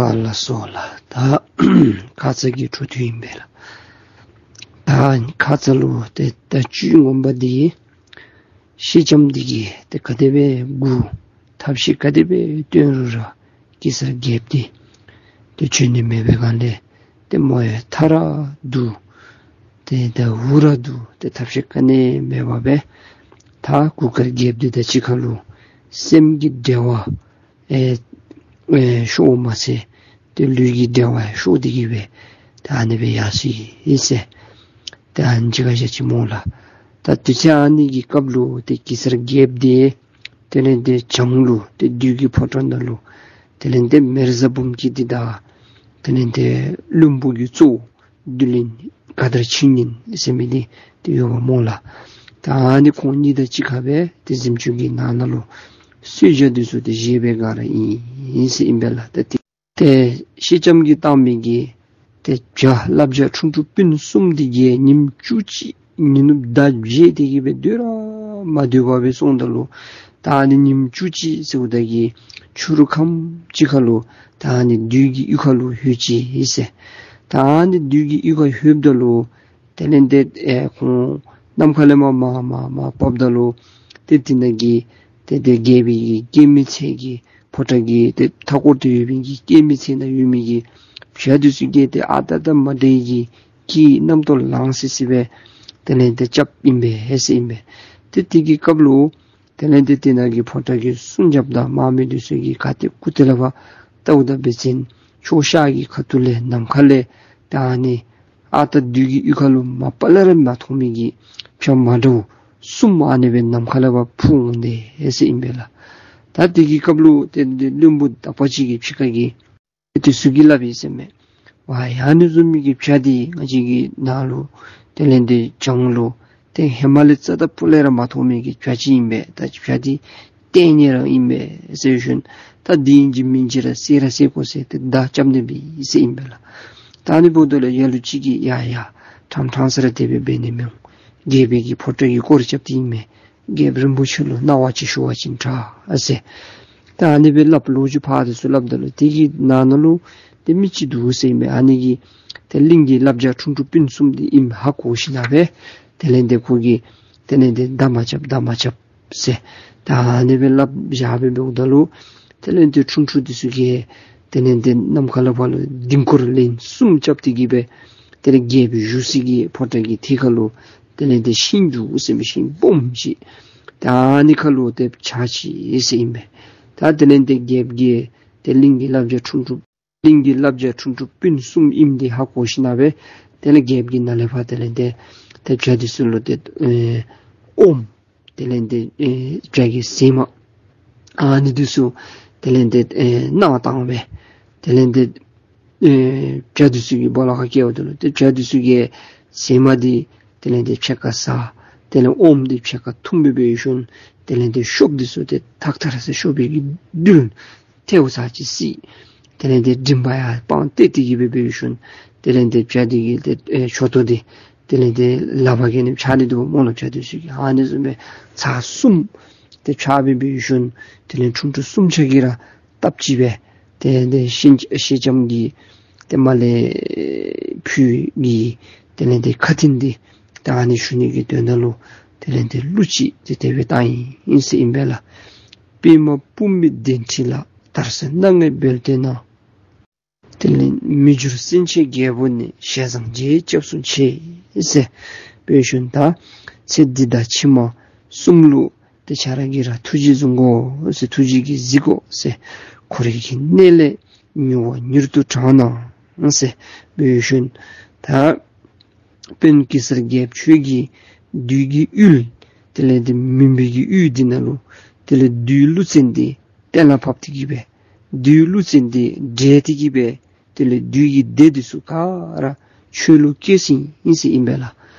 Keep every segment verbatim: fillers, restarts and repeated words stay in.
ཨ་ལགས་སོ་ལགས། ད་ཁ་ཙ་གི་འཕྲོ་མཐུད་ཨིན་པས་ལགས། ད་ཁ་ཙ་ལུ་ཏེ་ད་བཅུད་ངོ་མ་འདི་ཤེལ་ལྕམ་འདི་གིས་ཏེ་ག་དེ་སྦེ་སྒུག་ཐབས་ཤེས་ག་དེ་སྦེ་སྟོན་རུང་ར་གེ་སར་རྒྱལཔོ་འདི་ཏེ་བྱོན་ནི་མེད་པའི་སྒང་ལས་ཏེ་མོ་ཡང་ཐག་ར་བསྡུ། ཏེ་ད་འུ་ར་བསྡུ་ཏེ་ཐབས་ཤེས་ག་ནི་མེད་པར་སྦེ་ད་གུར་དཀར་རྒྱལཔོ་འདི་དང་གཅིག་ཁར་ལུ་སེམས་ཀྱི་འབྲེལ་བ་ཨེ་ཨེ་ཤོར་མ་ཚད་ཏེ་ལུས་ཀྱི་འབྲེལ་བ་ཤོར་ཏེ་གི་སྦེ་ད་ཨ་ནི་སྦེ་ཡར་སོ་ཡི་ཟེར། ད་ཨ་ནི་ཅིག་ཁར་བཞག་ཅི་སྨོ་ལགས། ད་དུས་ཚོད་ཨ་ནི་གི་སྐབས་ལུ་ཏེ་གེ་སར་རྒྱལཔོ་འདི་དེ་ལས་ཏེ་བྱང་ལུ་ཏེ་བདུད་ཀྱི་ཕོ་བྲང་ནང་ལུ་དེ་ལས་ཏེ་མེ་བཟའ་འབུམ་སྐྱིད་འདི་དང་དེ་ལས་ཏེ་བློན་པོ་གི་གཙོ་བོ་བདུད་བློན་ག་དར་ཆོས་ཉིད་ཟེར་མི་འདི་ཏེ་ཡོདཔ་སྨོ་ལགས། ད་ཨ་ནི་ཁོང་གཉིས་དང་གཅིག་ཁར་སྦེ་ཏེ་གཟིམ་ཅུང་གི་ནང་ན་ལུ་གསོལ་ཇ་འདི་ཚུ་ཏེ་བཞེས་པའི་སྒང་ར་ཨིན་ཟེར་ཨིན་པས་ལགས། ད་ཏེ་ཏེ་ཤེལ་ལྕམ་གྱིས་བཏང་མི་གི་ཏེ་བྱ་བླ་བྱ་ཁྲུང་ཁྲུང་སྤུན་གསུམ་འདི་གིས་ཉིནམ་བཅུ་གཅིག་ཉི་ནུབ་ཟླ་བརྒྱད་དེ་གི་སྦེ་སྡོད་ར་མ་སྡོད་པར་སྦེ་སོངམ་ད་ལུ་ད་ཨ་ནི་ཉིནམ་བཅུ་གཅིག་ཟེརཝ་ད་གི་ཕྱི་རུ་ཁམས་ཅིག་ཁར་ལུ་ད་ཨ་ནི་བདུད་ཀྱི་གཡུས་ཁར་ལུ་ལྷོད་ཅི་ཟེར། ད་ཨ་ནི་བདུད་ཀྱི་གཡུས་ཁར་ལྷོདཔ་ད་ལུ་དེ་ལས་ཏེ་ཨེ་ཁོང་ནམ་མཁའ་ལས་མར་མར་མར་མར་བབས་ད་ལུ་ཏེ་དེ་ནང་གི་ཏེ་ཏེ་རྒྱལ་པོའི་གི་སྐྱེད་མོས་ཚལ་གྱི་ཕོ་བྲང་གི་ཏེ་མཐའ་སྐོར་དུ་ཡོད་པའི་གི་སྐྱེད་མོས་ཚལ་ནང་ཡོད་མི་གི་བྱ་འདི་ཚུ་གིས་ཏེ་ཨ་རྟག་དང་མ་འདྲ་བའི་གི་སྐད་རྣམ་རྟོག་ལངས་སི་སི་སྦེ་དེ་ལས་ཏེ་རྐྱབ་ཨིན་པས་ཟེར་ཨིན་པས། ཏེ་དེ་གི་སྐབས་ལུ་དེ་ལས་ཏེ་དེ་ནང་གི་ཕོ་བྲང་གི་སྲུང་རྒྱབ་དང་དམག་མི་འདི་ཚུ་གིས་ག་ཏེ་གུ་ཏེ་ལས་ཕར་བལྟཝ་ད་འབད་བ་ཅིན་ཕྱོགས་ཤར་གྱི་ཁ་ཐུག་ལས་ནམ་མཁའ་ལས་ད་ཨ་ནི་ཨ་རྟག་བདུད་ཀྱི་གཡུས་ཁར་ལུ་མ་པ་ལས་ར་མ་མཐོང་མི་གི་བྱ་མ་འདྲཝ་གསུམ་ཨ་ནི་སྦེ་ནམ་མཁའ་ལས་ཕར་འཕུར་འོང་དེས་ཟེར་ཨིན་པས་ལགས། ད་དེ་གི་སྐབས་ལུ་ཏེ་ཏེ་བློན་པོ་དག་པ་ཅིག་གིས་ཕྱི་ཁ་གི་དེ་ཚུ་གིས་སླབ་ཡི་ཟེར་མས། ཝའི་ཨ་ནི་བཟུམ་མའི་གི་བྱ་འདི་ང་བཅས་ཀྱི་ནང་ལུ་དེ་ལས་ཏེ་བྱང་ལུ་ཏེ་ཧེ་མ་ལས་རྩ་དང་སྤུ་ལས་ར་མ་མཐོང་མི་གི་བྱ་ཅིག་ཨིན་པས། ད་བྱ་འདི་ལྟས་ངན་ར་ཨིན་པས་ཟེར་ཞིནམ་ད་འདི་ཨིན་ཅི་མིན་ཅི་ར་བསད་ར་བསད་དགོ་ཟེར་ཏེ་བརྡ་རྐྱབ་ནི་སྦེ་ཨིན་ཟེར་ཨིན་པས་ལགས། ད་ཨ་ནི་འབདཝ་ད་ལུ་ལ་ལུ་ཅིག་གིས་ཡ་ཡ་ཕྲང་ཕྲང་ཟེར་ར་དེ་སྦེ་འབད་ནི་མི་འོང་། རྒྱལ་པོའི་གི་ཕོ་བྲང་གི་སྐོར་ར་རྐྱབ་སྟེ་ཨིན་མས། རྒྱལཔོ་རིན་པོ་ཆེ་ལུ་གནང་བ་ཅིག་ཞུ་བ་ཅིན་དྲག་ཨ་ཟེར། ད་ཨ་ནི་སྦེ་སླབ་ལོ་རྒྱུས་ཕར་དེ་ཚུ་སླབ་ད་ལུ་དེ་གི་ནང་ན་ལུ་ཏེ་མི་ཅིག་འདུག་ཟེར་ཨིན་མས། ཨ་ནི་གིས་ཏེ་གླིང་གི་བླ་བྱ་ཁྲུང་ཁྲུང་སྤུན་གསུམ་འདི་ཨིནམ་ཧ་གོ་ཞིནམ་ལས་དེ་ལས་ཏེ་ཁོ་གིས་དེ་ལས་ཏེ་བརྡ་མ་རྐྱབ་བརྡ་མ་རྐྱབ་ཟེར། ད་ཨ་ནི་སྦེ་སླབ་བཞག་སྦེ་འབདཝ་ད་ལུ་དེ་ལས་ཏེ་ཁྲུང་ཁྲུང་འདི་ཚུ་གིས་དེ་ལས་ཏེ་ནམ་མཁའ་ལས་ཕར་ལུ་ལྡིང་སྐོར་ལན་གསུམ་རྐྱབ་སྟེ་གི་སྦེ་དེ་ལས་རྒྱལ་པོའི་བཞུགས་སའི་གི་ཕོ་བྲང་གི་ཐད་ཁར་ལུ་དེ་ལས་ཏེ་ཤིང་རྒྱུག་ཟེར་མི་ཤིང་སྦོམ་ཅིག་ད་ཨ་ནི་ཁར་ལུ་ཏེ་བཞག་ཅི་ཟེར་ཨིན་པས། ད་དེ་ལས་ཏེ་རྒྱལཔོ་གིས་ཏེ་གླིང་གི་བླ་བྱ་ཁྲུང་ཁྲུང་གླིང་གི་བླ་བྱ་ཁྲུང་ཁྲུང་སྤུན་གསུམ་ཨིནམ་འདི་ཧ་གོ་ཞིནམ་ལས་དེ་ལས་རྒྱལཔོ་གིས་ནཱ་ལས་ཕར་དེ་ལས་ཏེ་ཏེ་བྱ་འདི་ཚུ་ལུ་ཏེ་ཨེ་ཨོམ་དེ་ལས་ཏེ་ཨེ་བྱ་གི་ཟེགས་མ་ཨ་ནི་འདི་ཚུ་དེ་ལས་ཏེ་ཨེ་གནང་བཏང་སྦེ་དེ་ལས་ཏེ་ཨེ་བྱ་འདི་ཚུ་གི་སྦོ་ལོགས་ཁར་བསྐྱལཝ་ད་ལུ་ཏེ་བྱ་འདི་ཚུ་གིས་ཟེགས་མ་འདི་དེ་ལས་ཏེ་ཕྱེད་ཀ་ཟ། དེ་ལས་ཨོམ་འདི་ཕྱེད་ཀ་འཐུང་སྦེ་འབད་ཞིནམ་དེ་ལས་ཏེ་གཤོགཔ་འདི་ཚུ་ཏེ་ཐར་ཐར་ཟེར་གཤོག་པའི་གི་རྡུལ་ཐལཝ་ཚར་གཅིག་བསད། དེ་ལས་ཏེ་མགྲིན་པ་ཡང་སྤངས་ཏེ་དེ་གི་སྦེ་འབད་ཞིནམ་དེ་ལས་ཏེ་བྱ་འདི་གི་ཏེ་ཨེ་མཆུ་ཏོ་འདི་དེ་ལས་ཏེ་ལག་པར་བཀལ་ནི་འཕྱག་ནི་འདུག་སྨོ་ལགས། བྱ་འདི་ཚུ་གིས་ཨ་ནི་བཟུམ་སྦེ་ཚར་གསུམ་ཏེ་འཕྱག་སྦེ་འབད་ཞིནམ་དེ་ལས་ཁྲུང་ཁྲུང་གསུམ་ཆ་གིས་ར་སྟབས་གཅིག་སྦེ་ཏེ་ཏེ་ཤེལ་ཤེལ་ལྕམ་གྱི་ཏེ་མ་ལས་ཕུད་ཀྱི་དེ་ལས་ཏེ་ཁ་ཏིང་འདི་ད་ཨ་ནི་ཞུ་ནི་གི་དོན་དག་ལུ་དེ་ལས་ཏེ་གླུ་ཅིག་ཏེ་དེ་སྦེ་བཏང་ཡི་ཟེར་ཨིན་པས་ལགས། པདྨ་སྤུངས་པའི་གདན་ཁྲི་ལ། དར་ཟབ་སྣ་ལྔའི་སྦལ་ཏེ་ན། དེ་ལས་མི་འགྱུར་སེང་ཆེན་རྒྱལ་པོ་ནི། ཞལ་བཟང་རྗེའི་སྐྱབས་སུ་མཆི་ཟེར་འབད་ཞིནམ་ད་ཚེ་འདི་དང་ཕྱི་མ་གསུམ་ལུ་ཏེ་ཁྱེད་ར་གིས་ར་ཐུགས་རྗེ་བཟུང་དགོ་ཟེར། ཐུགས་རྗེ་གིས་གཟིགས་དགོ་ཟེར། ཁོ་རའི་གི་གནས་ལས་མྱུར་བ་མྱུར་དུ་དྲངས་གནང་ཟེར་འབད་ཞིནམ་ད་དཔོན་གེ་སར་རྒྱལཔོ་ཁྱོད་ཀྱིས་བདུད་ཀྱི་ཡུལ་དེ་ལས་ཏེ་མུན་པའི་གི་ཡུལ་འདི་ནང་ལུ་དེ་ལས་བདུད་ཀླུ་བཙན་འདི་གཏན་ལ་ཕབ་སྟེ་གི་སྦེ་བདུད་ཀླུ་བཙན་འདི་བསྒྲལ་ཏེ་གི་སྦེ་དེ་ལས་བདུད་ཀྱི་སྡེ་འདི་ཚུ་ག་ར་ཆོས་ལུ་སྐྱེས་ཟིན་ཡི་ཟེར་ཨིན་པས་ལགས།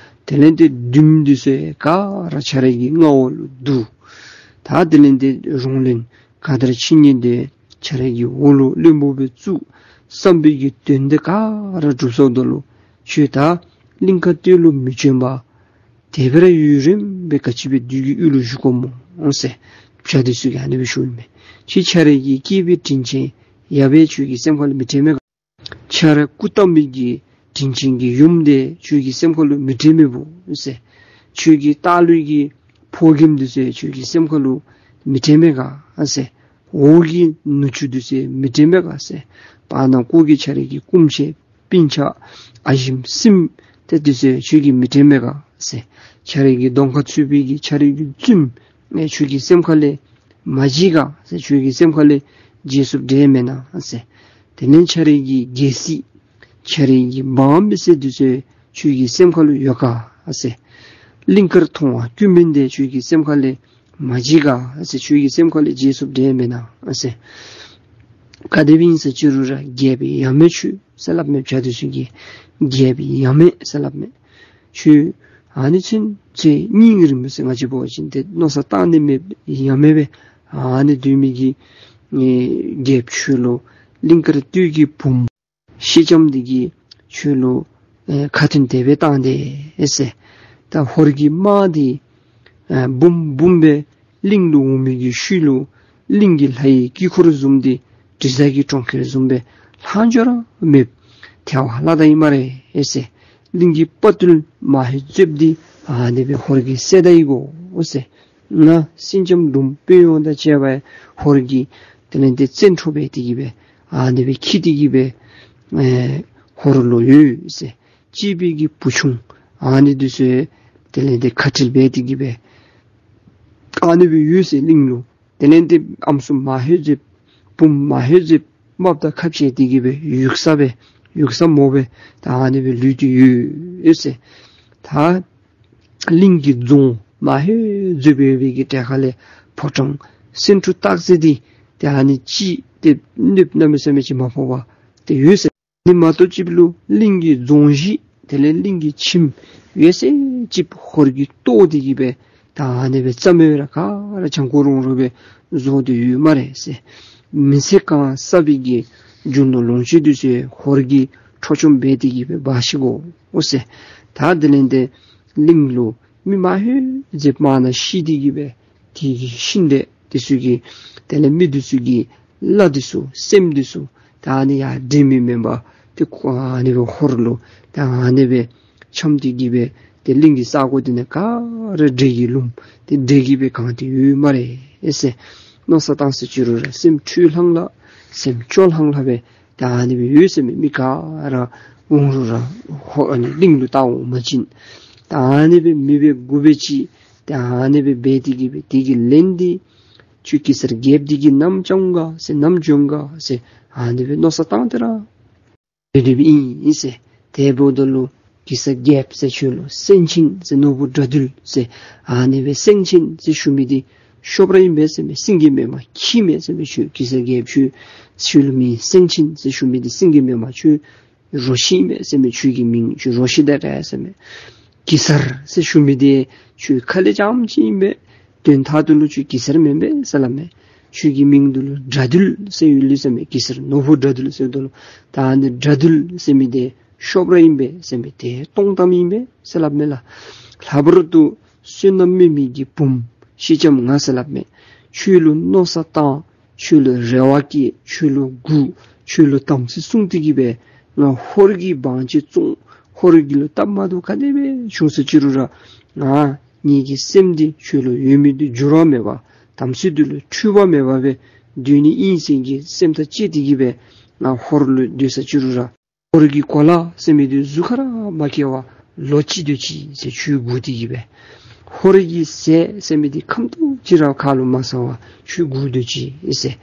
དེ་ལས་ཏེ་བདུདམོ་འདི་ཚུ་ག་ར་ཁྱེད་ར་གི་མངའ་འོག་ལུ་བསྡུ། ད་དེ་ལས་ཏེ་རོང་བློན་ག་དར་ཆོས་ཉིད་འདི་ཁྱེད་ར་གི་འོག་ལུ་བློན་པོ་སྦེ་བཙུགས། བསམ་པའི་གི་དོན་འདི་ག་ར་འགྲུབ་སོངམ་ད་ལུ་ཁྱོད་ད་གླིང་དཀར་སྟོད་ལུ་མི་བྱོན་པར་དེ་སྦེ་ར་ཡུན་རིངམོ་སྦེ་ག་ཅི་སྦེ་བདུད་ཀྱི་ཡུལ་ལུ་བཞུགས་དགོཔ་སྨོ་ཟེར་བྱ་འདི་ཚུ་གིས་ཨ་ནི་སྦེ་ཞུཝ་ཨིན་མས། ཁྱེད་ཁྱེད་ར་གི་སྐྱེས་པའི་དྲིན་ཅན་ ཡབ་སྦེ་ཁྱོད་ཀྱི་སེམས་ཁ་ལུ་མི་དྲན་མས་ག་ཟེར། ཁྱོད་ར་སྐུ་བལྟམས་མི་གི་དྲིན་ཅན་གྱི་ཡུམ་འདི་ཁྱོད་ཀྱི་སེམས་ཁ་ལུ་མི་དྲན་མས་བོ་ཟེར། ཁྱོད་ཀྱི་ལྟག་ལུ་གི་ཕོ་རྒནམ་འདི་ཚུ་ཁྱོད་ཀྱི་སེམས་ཁ་ལུ་མི་དྲན་མས་ག་ཟེར། འོག་གི་ནུ་གཅུང་འདི་ཚུ་མི་དྲན་མས་ག་ཟེར། བར་ན་ཀོ་གི་ཁྱོད་རའི་གི་སྐུ་མཆེད་སྤུན་ཆ་ཨ་ཞེམ་སྲིངམོ་ཏེ་འདི་ཚུ་ཁྱོད་ཀྱིས་མི་དྲན་མས་ག་ཟེར། ཁྱོད་རའི་གི་གདོང་ཁར་ཚུད་པའི་གི་ཁྱོད་རའི་གི་བཙུནམོ་ཨེ་ཁྱོད་ཀྱི་སེམས་ཁ་ལས་མ་བརྗེད་ག་ཟེར། ཁྱོད་ཀྱི་སེམས་ཁ་ལས་བརྗེད་སོངམ་འདྲས་མེན་ན་ཟེར། དེ་ལས་ཁྱོད་རའི་གི་རྒྱལ་སྲིད་ཁྱོད་རའི་གི་འབངས་མི་སེར་འདི་ཚུ་ཁྱོད་ཀྱི་སེམས་ཁ་ལུ་ཡོད་ག་ཟེར། གླིང་དཀར་མཐོང་བ་ཀུན་སྨོན་འདི་ཁྱོད་ཀྱི་སེམས་ཁ་ལས་མ་བརྗེད་ག་ཟེར། ཁྱོད་ཀྱི་སེམས་ཁ་ལས་བརྗེད་སོངམ་འདྲས་མེན་ན་ཟེར། ག་དེ་སྦེ་ཨིན་ཟེར་ཅི་རུང་ར་རྒྱལཔོ་ཡབ་མེས་ཁྱོད་ཟེར་སླབ་མས། བྱ་འདི་ཚུ་གིས་རྒྱལཔོ་ཡབ་མེས་ཟེར་སླབ་མས། ཁྱོད་ཨ་ནི་ཚུན་ཚོད་སྙིང་རིང་མོ་ཟེར་ང་བཅས་འབད་བ་ཅིན་ཏེ་མནོ་བསམ་བཏང་ནི་མེད་ཡ་མེད་སྦེ་ཨ་ནི་སྡོད་མི་གི་ཨེ་རྒྱལཔོ་ཁྱོད་ལུ་གླིང་དཀར་སྟོད་ཀྱི་བུམོ་སེང་ལྕམ་འདི་གིས་ཁྱོད་ལུ་ཨེ་ཁ་ཏོན་དེ་སྦེ་བཏང་སྟེ་ཨེ་ཟེར། ད་ཧོར་གྱི་དམག་འདི་ཨེ་འབུམ་འབུམ་སྦེ་གླིང་ལུ་འོང་མི་གི་ཤུལ་ལུ་གླིང་གི་ལྷ་ཡི་དཀྱིལ་འཁོར་བཟུམ་འདི་དྲི་ཟ་གི་གྲོང་ཁྱེར་བཟུམ་སྦེ་ལྷག་འཕྲོ་ར་མེདཔ་ཐལ་བ་ལྷག་ད་ཡི་སྨ་རེ་ཨེ་ཟེར། གླིང་གི་དཔའ་རྟུལ་མ་ཧེ་མཛོདཔ་འདི་ཨ་ནི་སྦེ་ཧོར་གྱིས་བསད་ད་ཡི་གོ་ཨེ་ཟེར། ང་སེང་ལྕམ་འབྲུགམོ་དཔོན་གཡོག་དང་བཅས་པ་ཧོར་གྱིས་དེ་ལས་ཏེ་བཙན་འཕྲོག་འབད་དེ་གིས་སྦེ་ཨ་ནི་སྦེ་འཁྱིད་དེ་གིས་སྦེ་ཨེ་ཧོར་ལུ་ཡོད་ཟེར། གཅེས་པའི་གི་བུ་ཆུང་ཨ་ནི་འདི་ཚུ་དེ་ལས་ཏེ་ཁ་བྲལ་འབད་དེ་གིས་སྦེ་ཨ་ནི་སྦེ་ཡོད་ཟེར་གླིང་ལུ། དེ་ལས་ཏེ་ཨམ་སྲུ་མ་ཧེ་མཛོདཔ་བུམོ་མ་ཧེ་མཛོདཔ་རྨགཔ་དང་ཁ་འཕྱལ་ཏེ་གིས་སྦེ་ཡུགས་ས་སྦེ་ཡུགས་ས་མོ་སྦེ་ད་ཨ་ནི་སྦེ་ལུས་ཏེ་ཡོད་ཟེར། ད་གླིང་གི་རྫོང་མ་ཧེ་མཛོདཔ་ཡོད་པའི་གི་གྲལ་ཁ་ལས་ཕོ་བྲང་སེང་ཕྲུག་སྟག་རྩེ་འདི་ཏེ་ཨ་ནི་ཅིག་ཏེ་གནོདཔ་གནམ་མེད་ས་མེད་ཅིག་མ་ཕོགཔ་ཏེ་ཡོད་ཟེར། ཨ་ནི་མ་གཏོགས་ཅིག་ལུ་གླིང་གི་རྫོང་གཞི་དེ་ལས་གླིང་གི་ཁྱིམ་ཡོད་ཚད་ཅིག་ཧོར་གྱིས་གཏོར་ཏེ་གིས་སྦེ་ད་ཨ་ནི་སྦེ་རྩ་མེད་ར་ག་ར་གྱང་ཁུག་རོང་རོང་སྦེ་བཟོ་སྟེ་ཡོད་སྨ་རེ་ཟེར། མི་ཚེ་གང་བསགས་པའི་གི་རྒྱུ་ནོར་ལོངས་སྤྱོད་འདི་ཚུ་ཧོར་གྱིས་འཕྲོག་བཅོམ་འབད་དེ་གིས་སྦེ་འབག་ཤི་དགོ་ཟེར། ད་དེ་ལས་ཏེ་གླིང་ལུ་མི་མ་ཧེ་མཛོདཔ་དམག་ནང་ཤི་སྟེ་གིས་སྦེ་དེ་གི་ཤི་འདྲེ་འདི་ཚུ་གི་དེ་ལས་མི་འདི་ཚུ་གི་བླ་འདི་ཚུ་སྲསམོ་འདི་ཚུ་ད་ཨ་ནི་ཡར་འདྲེ་མི་མེན་པར་ཏེ་ཁོ་ཨ་ནི་སྦེ་ཧོར་ལུ་ད་ཨ་ནི་སྦེ་འཁྱམས་ཏེ་གིས་སྦེ་ཏེ་གླིང་གི་ས་གོ་འདི་ནང་ག་ར་འདྲེ་གིས་ལུམ་ཏེ་འདྲེ་གིས་སྦེ་གང་སྟེ་ཡོད་སྨ་རེ་ཟེར། མནོ་བསམ་བཏང་ཟེར་ཅི་རུང་ར་སེམས་འཁྲུལ་ལྷང་ལྷང་སེམས་སྐྱོ་ལྷང་ལྷང་སྦེ་ད་ཨ་ནི་སྦེ་ཡོད་ཟེར་མས། མི་ག་ར་འོང་རུང་ར་ཧོ་ཨ་ནི་གླིང་ལུ་ལྟ་འོང་མ་བྱིན། ད་ཨ་ནི་སྦེ་མི་སྦེ་དགུ་སྦེ་ཅིག་ད་ཨ་ནི་སྦེ་འབད་དེ་གིས་སྦེ་དེ་གི་ལན་འདི་ཁྱོད་གེ་སར་རྒྱལཔོ་འདི་གིས་ནམ་བྱུང་ག་ཟེར་ནམ་བྱོན་ག་ཟེར་ཨ་ནི་སྦེ་མནོ་བསམ་བཏང་སྟེ་ར་སྡོད་སྡོདཔ་ཨིན་ཟེར། དེ་འབདཝ་ད་ལུ་གེ་སར་རྒྱལཔོ་ཟེར་ཁྱོད་ལུ་སེང་ཆེན་ཟེར་ནོར་བུ་དགྲ་འདུལ་ཟེར་ཨ་ནི་སྦེ་སེང་ཆེན་ཟེར་ཞུ་མི་འདི་ཤོབ་ར་ཨིན་པས་ཟེར་མས། སེང་གེ་མེན་པར་ཁྱི་མས་ཟེར་མས། ཁྱོད་གེ་སར་རྒྱལཔོ་ཁྱོད་ཁྱོད་ལུ་མི་སེང་ཆེན་ཟེར་ཞུ་མི་འདི་སེང་གེ་མེན་པར་ཁྱོད་རོ་ཁྱི་མས་ཟེར་མས། ཁྱོད་ཀྱི་མིང་ཁྱོད་རོ་ཁྱི་དང་འདྲ་ཟེར་མས། གེ་སར་ཟེར་ཞུ་མི་འདི་ཁྱོད་ཁ་ལས་རྐྱངམ་ཅིག་ཨིན་པས། དོན་དག་ཏུ་ལུ་ཁྱོད་གེ་སར་མེན་པས་ཟེར་སླབ་མས། ཁྱོད་ཀྱི་མིང་འདི་ལུ་དགྲ་འདུལ་ཟེར་ཡོད་ལགས་ཟེར་མས། གེ་སར་ནོར་བུ་དགྲ་འདུལ་ཟེརཝ་ད་ལུ་ད་ཨ་ནི་དགྲ་འདུལ་ཟེར་མི་འདི་ཤོབ་ར་ཨིན་པས་ཟེར་མས། ཏེ་སྟོང་གཏམ་ཨིན་པས་ཟེར་སླབ་མས་ལགས། ལྷག་པར་དུ་བསོད་ནམས་དམན་མི་གི་བུམོ་སེང་ལྕམ་ང་ཟེར་སླབ་མས། ཁྱོད་ལུ་མནོ་བསམ་བཏང་ཁྱོད་ལུ་རེ་བ་བསྐྱེད་ཁྱོད་ལུ་སྒུག་ཁྱོད་ལུ་དམ་ཚིག་བསྲུང་སྟེ་གིས་སྦེ་ང་ཧོར་གྱི་དབང་ཆེ་བཙོང་ཧོར་གྱི་ལུ་སྟབས་མ་བདེཝ་ག་དེ་སྦེ་བྱུང་ཟེར་ཅི་རུང་ར་ང་ངེ་གི་སེམས་འདི་ཁྱོད་ལུ་ཡོད་མི་འདི་འགྱུར་བ་མེད་པར་དམ་ཚིག་འདི་ལུ་འཁྲུལ་པ་མེད་པར་སྦེ་སྡོད་ནི་ཨིན་ཟེར་གྱི་སེམས་ཐག་བཅད་དེ་གིས་སྦེ་ང་ཧོར་ལུ་སྡོད་ཟེར་ཅི་རུང་ར་ཧོར་གྱི་གོ་ལ་ཟེར་མི་འདི་གཟུགས་ཁར་མ་བཀལ་བར་ལོ་གཅིག་སྡོད་ཅི་ཟེར་ཁྱོད་སྒུག་སྟེ་གིས་སྦེ། ཧོར་གྱི་ཟས་ཟེར་མི་འདི་ཁམ་ཏོག་ཅིག་ར་ཁ་ལུ་མ་ཟ་བར་ཁྱོད་སྒུག་སྡོད་ཅི་ཟེར།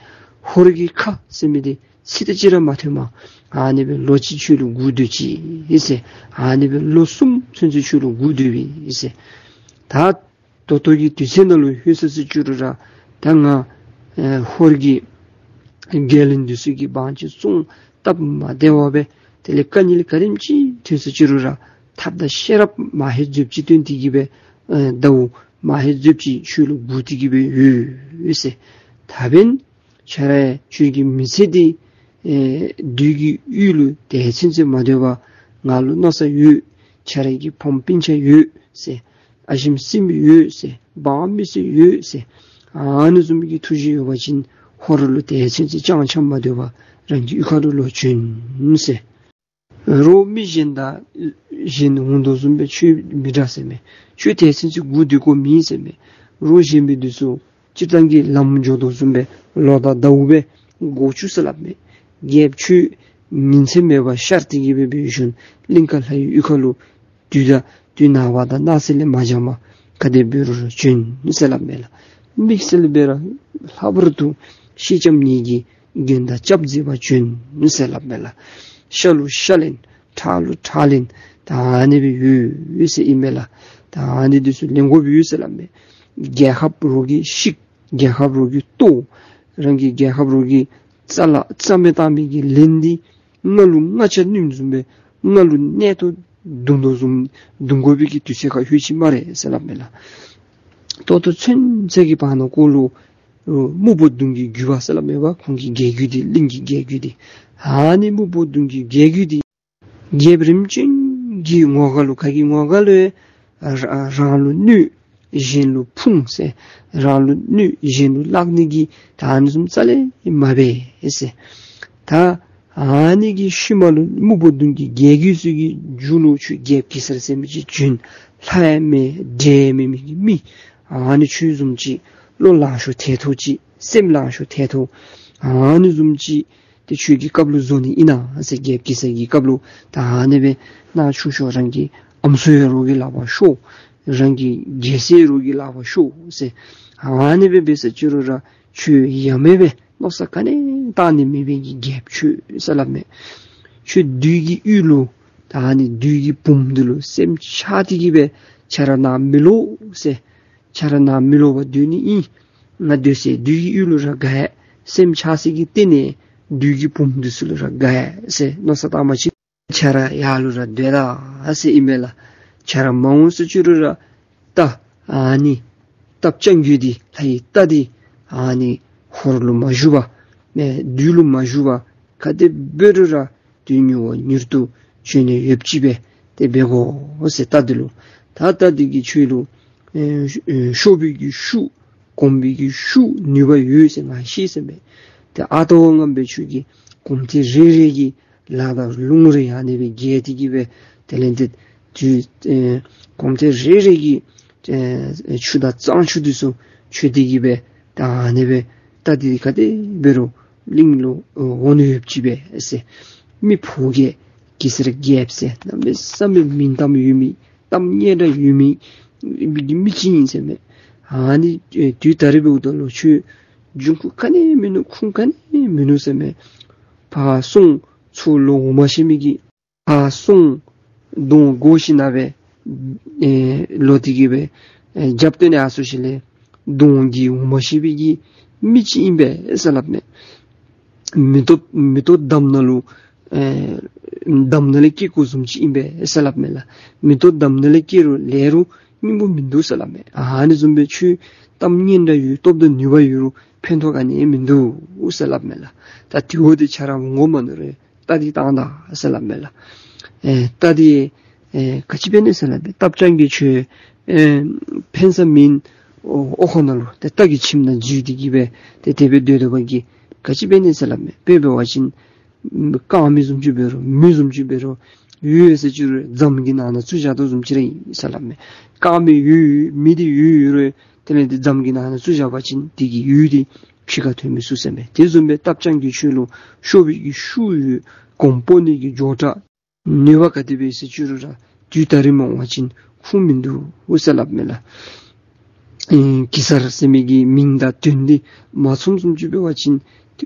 ཧོར་གྱི་ཁ་ཟེར་མི་འདི་ཚིག་ཏོ་ཅིག་ར་མ་ཐོནམ་ཨ་ནི་སྦེ་ལོ་གཅིག་ཁྱོད་ལུ་སྒུག་སྡོད་ཅི་ཟེར། ཨ་ནི་སྦེ་ལོ་གསུམ་ཚུན་ཚོད་ཁྱོད་ལུ་སྒུག་སྡོད་པས་ཟེར། ད་ད་ལྟོ་གི་དུས་ཚོད་ནང་ལུ་ལྷོད་སོང་ཟེར་ཅི་རུང་ར་ད་ང་ཨེ་ཧོར་གྱི་རྒྱལ་བློན་འདི་ཚུ་གི་དབང་ཆེ་བཙོང་སྟབས་མ་བདེ་བར་སྦེ་དེ་ལས་དཀའ་ངལ་ག་དེམ་ཅིག་ཐོན་སོང་ཅི་རུང་ར་ཐབས་དང་ཤེས་རབ་མ་ཧེ་མཛོདཔ་ཅིག་བཏོན་ཏེ་གིས་སྦེ་ཨེ་ཟླཝ་མ་ཧེ་མཛོདཔ་ཅིག་ཁྱོད་ལུ་སྒུག་སྟེ་གིས་སྦེ་ཡོད་ཟེར། ད་འབདན་ཁྱོད་ར་ཁྱོད་ཀྱི་མི་ཚེ་འདི་ཨེ་བདུད་ཀྱི་ཡུལ་ལུ་དེ་ཚུན་ཚོད་མ་སྡོད་པར་ང་ལུ་མནོ་བསམ་ཡོད། ཁྱོད་ར་གི་ཕམ་སྤུན་ཆ་ཡོད་ཟེར། ཨ་ཞེམ་སྲིངམོ་ཡོད་ཟེར། འབངས་མི་སེར་ཡོད་ཟེར། ཨ་ནི་བཟུམ་གྱི་ཐུགས་བཞེད་ཡོད་པ་ཅིན་ཧོར་ལུ་དེ་ཚུན་ཚོད་ཅང་ཆམ་མ་སྡོད་པར་ རང་གི་གཡུས་ཁ་ལུ་ལོག་བྱོན་ཟེར། རོགས་མི་གཞན་དང་གཞན་འོང་དོ་བཟུམ་སྦེ་ཁྱོད་མི་འདྲ་ཟེར་མས། ཁྱོད་དེ་ཚུན་ཚོད་སྒུག་སྡོད་དགོཔ་མེད་ཟེར་མས། རོགས་གཞན་མི་འདི་ཚུ་སྤྱིར་བཏང་གི་ལམ་འགྱོ་དོ་བཟུམ་སྦེ་ལོ་དང་ཟླཝ་སྦེ་འགོར་བཅུག་ཟེར་སླབ་མས། རྒྱལཔོ་ཁྱོད་ཉིན་མཚན་མེད་པར་ཤར་ཏེ་གི་སྦེ་འབད་ཞིནམ་གླིང་དཀར་ལྷ་ཡི་གཡུས་ཁ་ལུ་དུས་དང་དུས་ནངས་པ་དང་གནངས་ཚེ་ལས་མ་འགྱངས་པར་ག་དེ་འབད་རུང་ར་བྱོན་ཟེར་སླབ་མས་ལགས། དམིགས་བསལ་སྦེ་ར་ལྷག་པར་དུ་ཤེས་ལྕམ་ངེ་གི་རྒན་དང་སྐྱབས་མཛད་པར་བྱོན་ཟེར་སླབ་མས་ལགས། ཤ་ལུ་ཤ་ལེན་ཁྲག་ལུ་ཁྲག་ལེན་ད་ཨ་ནི་སྦེ་ཡོད་ཟེར་ཨིན་མས་ལགས། ད་ཨ་ནི་འདི་ཚུ་ལེན་དགོཔ་ཡོད་ཟེར་སླབ་མས། རྒྱལ་ཁབ་རོགས་ཀྱིས་བཤིག། རྒྱལ་ཁབ་རོགས་ཀྱིས་གཏོར། རང་གི་རྒྱལ་ཁབ་རོགས་ཀྱིས་རྩ་ལས་རྩ་མེད་བཏང་མི་གི་ལན་འདི་ང་ལུ་རྔ་ཆ་བསྣུན་བཟུམ་སྦེ་ང་ལུ་གནད་དུ་བརྡུང་དོ་བཟུམ་བརྡུང་དགོ་པའི་གི་དུས་ཚོད་ཁར་ལྷོད་ཅི་སྨ་རེ་ཟེར་སླབ་མས་ལགས། ད་ལྟོ་ཚུན་ཚོད་ཀྱི་བར་ན་ཁོ་ལུ་སྨུག་པོ་གདོང་གི་རྒྱུད་པ་ཟེར་སླབ་མས་པ། ཁོང་གི་རྒྱལ་རྒྱུད་འདི་གླིང་གི་རྒྱལ་རྒྱུད་འདི་ཨ་ནི་སྨུག་པོ་གདོང་གི་རྒྱལ་རྒྱུད་འདི་རྒྱལཔོ་རིམ་བྱོན་གྱི་ངོ་དགའ་ལུ་ག་གི་ངོ་དགའ་ལུ་ར་རང་ལུ་གནོད་གཞན་ལུ་ཕུང་ཟེར། རང་ལུ་གནོད་གཞན་ལུ་བརླག་ནི་གི་ད་ཨ་ནི་བཟུམ་རྩ་ལས་མ་འབད་ཟེར། ད་ཨ་ནི་གི་ཤུལ་མ་ལུ་སྨུག་པོ་གདོང་གི་རྒྱལ་རྒྱུད་ཚུ་གི་མཇུག་ལུ་ཁྱོད་རྒྱལཔོ་གེ་སར་ཟེར་མི་ཅིག་བྱོན། ལྷ་ཡང་མེད་འདྲེ་ཡང་མེད་མི་གི་མི་ཨ་ནི་ཁྱོད་བཟུམ་ཅིག་བློ་ལང་ཤོར་ཐལ་ཐོག་ཅིག་སེམས་ལང་ཤོར་ཐལ་ཐོག་ཨ་ནི་བཟུམ་ཅིག་ཏེ་ཁྱོད་ཀྱི་སྐབས་ལུ་བཟོ་ནི་ཨིན་ན་ཟེར། རྒྱལཔོ་གེ་སར་གྱི་སྐབས་ལུ་ད་ཨ་ནི་སྦེ་ནང་ཆུང་ཤོས་རང་གི་ཨམ་སྲུ་ཡང་རོགས་ཀྱི་ལག་པར་ཤོར། རང་གི་རྒྱལ་སྲིད་རོགས་ཀྱི་ལག་པར་ཤོར་ཟེར། ཨ་ནི་སྦེ་འབད་ས་ཅི་རུང་ར་ཁྱོད་ཡ་མེད་སྦེ་མནོ་བསམ་ག་ནི་བཏང་ནི་མེད་པའི་གི་རྒྱལཔོ་ཁྱོད་ཟེར་སླབ་མས། ཁྱོད་བདུད་ཀྱི་ཡུལ་ལུ་ད་ཨ་ནི་བདུད་ཀྱི་བུམོ་འདི་ལུ་སེམས་ཆགས་ཏེ་གི་སྦེ་ཁྱོད་ར་ནཱ་མི་ལོག་ཟེར། ཁྱོད་ར་ནཱ་མི་ལོག་པར་སྡོད་ནི་ཨིན། ང་སྡོད་སའི་བདུད་ཀྱི་ཡུལ་ལུ་ར་དགའ་ཡི། སེམས་ཆགས་ས་གི་སྟེང་ནས་བདུད་ཀྱི་བུམོ་འདི་ཚུ་ལུ་ར་དགའ་ཡི་ཟེར་མནོ་བསམ་བཏང་པ་ཅིན་ཁྱོད་ར་ཡར་ལུ་ར་སྡོད་ད་ཟེར་ཨིན་མས་ལགས། ཁྱོད་ར་མ་འོང་ཟེར་ཅི་རུང་ར་རྟ་ཨ་ནི་སྟག་སྤྱང་ཀི་འདི་ལྷ་ཡི་རྟ་འདི་ཨ་ནི་ཧོར་ལུ་མ་བཞུགས་པར་མེ་བདུད་ལུ་མ་བཞུགས་པར་ག་དེ་འབད་རུང་ར་དུས་མྱུར་བ་མྱུར་དུ་བྱོན་ནི་ཡོདཔ་ཅིག་སྦེ་དེ་འབད་དགོ་ཟེར་རྟ་འདི་ལུ། ད་རྟ་འདི་གིས་ཁྱོད་ལུ་ཨེ་ཤོར་བའི་གི་ཤུགས་གོམས་པའི་གི་ཤུགས་ནུས་པ་ཡོད་ཟེར་ང་ཤེས་ཟེར་མས། ཏེ་ཨ་རྟག་ངན་པས་ཁྱོད་ཀྱི་གོམ་ཐེངས་རེ་རེ་གིས་ལ་དང་རླུང་རེ་ཨ་ནི་སྦེ་རྒྱས་ཏེ་གི་སྦེ་དེ་ལས་ཏེ་དུས་ཨེ་གོམ་ཐེངས་རེ་རེ་གིས་ཨེ་ཆུ་དང་གཙང་ཆུ་འདི་ཚུ་ཆུ་འདི་གིས་སྦེ་ད་ཨ་ནི་སྦེ་རྟ་འདི་ག་དེ་འབད་རུང་གླིང་ལུ་འོང་ནི་ཡོདཔ་ཅིག་སྦེ་ཟེར། མི་ཕོ་རྒྱས་གེ་སར་རྒྱལཔོ་ཟེར་གནམ་མེད་ས་མེད་མིང་གཏམ་ཡོད་མི་གཏམ་སྙན་གྲགས་ཡོད་མི་མི་གི་མི་ཅིག་ཨིན་ཟེར་མས། ཨ་ནི་ཨེ་དུས་ད་རེས་འབདཝ་ད་ལུ་ཁྱོད་འབྱུང་ཁུངས་ག་ནི་མིན་ནུག། ཁུངས་ག་ནི་མིན་ནུག་ཟེར་མས། ཕར་སོང་ཚུར་ལོག་འོང་མ་ཤེས་མི་གི་ཕར་སོང་གདོང་བསྒོར་ཞིནམ་སྦེ་ཨེ་ལོག་སྟེ་གི་སྦེ་ཨེ་རྒྱབ་སྟོན་ནི་ཨ་སོ་ཞིག་ལས་གདོང་གི་འོང་མ་ཤེས་པའི་གི་མི་ཅིག་ཨིན་པས་ཟེར་སླབ་མས། མེ་ཏོག་མེ་ཏོག་འདམ་ནང་ལུ་ཨེ་འདམ་ནང་ལས་སྐྱེ་དགོཔ་བཟུམ་ཅིག་ཨིན་པས་ཟེར་སླབ་མས་ལགས། མེ་ཏོག་འདམ་ནང་ལས་སྐྱེ་རུང་ལེགས་རུང་སྙིང་པོ་མིན་འདུག་ཟེར་སླབ་མས། ཨ་ནི་བཟུམ་སྦེ་ཁྱོད་གཏམ་སྙན་གྲགས་ཡོད་སྟོབས་དང་ནུས་པ་ཡོད་རུང་ཕན་ཐོགས་ག་ནི་མིན་འདུག་ཟེར་སླབ་མས་ལགས། ད་དེ་འབདཝ་ད་ཁྱོད་ར་འོང་དགོ་མ་ནུམ་རུང་རྟ་འདི་བཏང་ད་ཟེར་སླབ་མས་ལགས། ཨེ་རྟ་འདི་ཨེ་ག་ཅི་འབད་ནི་ཟེར་སླབ་མས། སྟག་སྤྱང་ཀི་ཁྱོད་ཨེ་ཕན་ས་མེད། ཨོ་ཨོ་ཁོ་ན་ལུ་ཏེ་རྟ་གི་ཁྱིམ་ནང་འཛུལ་ཏེ་གི་སྦེ་ཏེ་དེ་སྦེ་སྡོད་སྡོད་པ་གིས་ག་ཅི་འབད་ནི་ཟེར་སླབ་མས། དཔེ་འབད་བ་ཅིན་རྐང་མི་བཟུམ་ཅིག་འབད་རུང་མི་བཟུམ་ཅིག་འབད་རུང་ཡོད་ཟེར་ཅི་རུང་རྫམ་གྱི་ནང་ན་བཙུགས་བཞག་དོ་བཟུམ་ཅིག་ར་ཨིན་ཟེར་སླབ་མས། རྐང་མི་ཡོད་ཡོད་མི་འདི་ཡོད་ཡོད་རུང་དེ་ལས་ཏེ་རྫམ་གྱི་ནང་ན་བཙུགས་བཞག་པ་ཅིན་དེ་གི་ཡུལ་འདི་ཕྱི་ཁར་ཐོན་མི་ཚུགས་ཟེར་མས། དེ་བཟུམ་སྦེ་སྟག་སྤྱང་ཀི་ཁྱོད་ལུ་ཤོར་བའི་གི་ཤུགས་ཡོད། གོམ་སྤོ་ནི་གི་མགྱོགས་དྲགས་ནུས་པ་ག་དེ་སྦེ་ཟེར་ཅི་རུང་ར་དུས་ད་རིས་མ་འོང་བ་ཅིན་ཁུངས་མིན་འདུག་ཟེར་སླབ་མས་ལགས། ཨེ་གེ་སར་ཟེར་མི་གི་མིང་དང་དོན་འདི་མ་ཚངམ་བཟུམ་ཅིག་འབད་བ་ཅིན་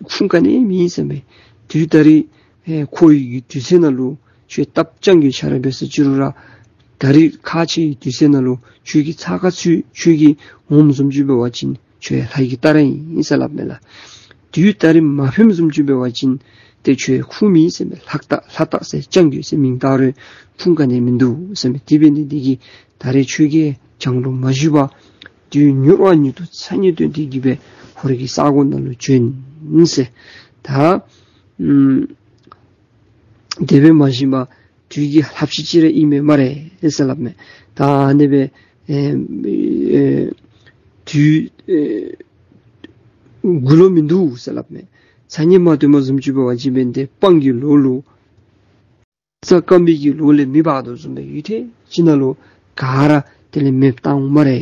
ཁུངས་ག་ནི་མེད་ཟེར་མས། དུས་ད་རིས་ཨེ་ཁོ་གི་དུས་ཚོད་ནང་ལུ་ཁྱོད་སྟག་སྤྱང་ཀི་ཁྱོད་ར་འབད་ཟེར་ཅི་རུང་ར་ད་རིས་ཁ་ཆེ་གི་དུས་ཚོད་ནང་ལུ་ཁྱོད་ཀྱི་ཚ་ཁ་ཚུད་ཁྱོད་ཀྱིས་འོངམ་བཟུམ་ཅིག་འབད་བ་ཅིན་ཁྱོད་ལྷ་ཡི་རྟ་ར་ཨིན་ཟེར་སླབ་མས་ལགས། དུས་ད་རིས་མ་ཕནམ་བཟུམ་ཅིག་འབད་བ་ཅིན་ཏེ་ཁྱོད་ཁུངས་མེད་ཟེར་མས། ལྷ་སྟག་ལྷ་སྟག་ཟེར་སྤྱང་ཀི་ཟེར་མིང་བཏགས་རུང་ཁུངས་ག་ནི་མིན་འདུག་ཟེར་མས། དེ་འབད་ནི་འདི་གིས་ད་རེས་ཁྱོད་ཀྱིས་བྱང་ལུ་མ་བཞུད་པར་དུས་མྱུར་བ་མྱུར་དུ་ཚ་ཉེ་སྟོན་ཏེ་གི་སྦེ་ཧོར་གྱི་ས་གོ་ནང་ལུ་བྱོན་ཟེར། ད་ཨམ་དེ་སྦེ་མ་བཞུད་པར་དུས་ཀྱི་ལྷགཔ་ཅིག་ཅིག་ར་ཨིན་མས་སྨ་རེ་ཟེར་སླབ་མས། ད་ཨ་ནི་སྦེ་ཨེ་ཨེ་དུས་ཨེ་འགོར་ལོང་མིན་འདུག་ཟེར་སླབ་མས། ཚ་ངེས་མ་ཐོན་པ་བཟུམ་ཅིག་འབད་བ་ཅིན་འབད་ཏེ་སྤང་གི་ལོགས་ལུ་རྩྭ་སྐམ་པའི་གི་ལོགས་ལས་མེ་འབར་དོ་བཟུམ་སྦེ་ཡུད་ཐེངས་ཅིག་ནང་ལུ་ག་ར་དེ་ལས་མེདཔ་བཏང་སྨ་རེ་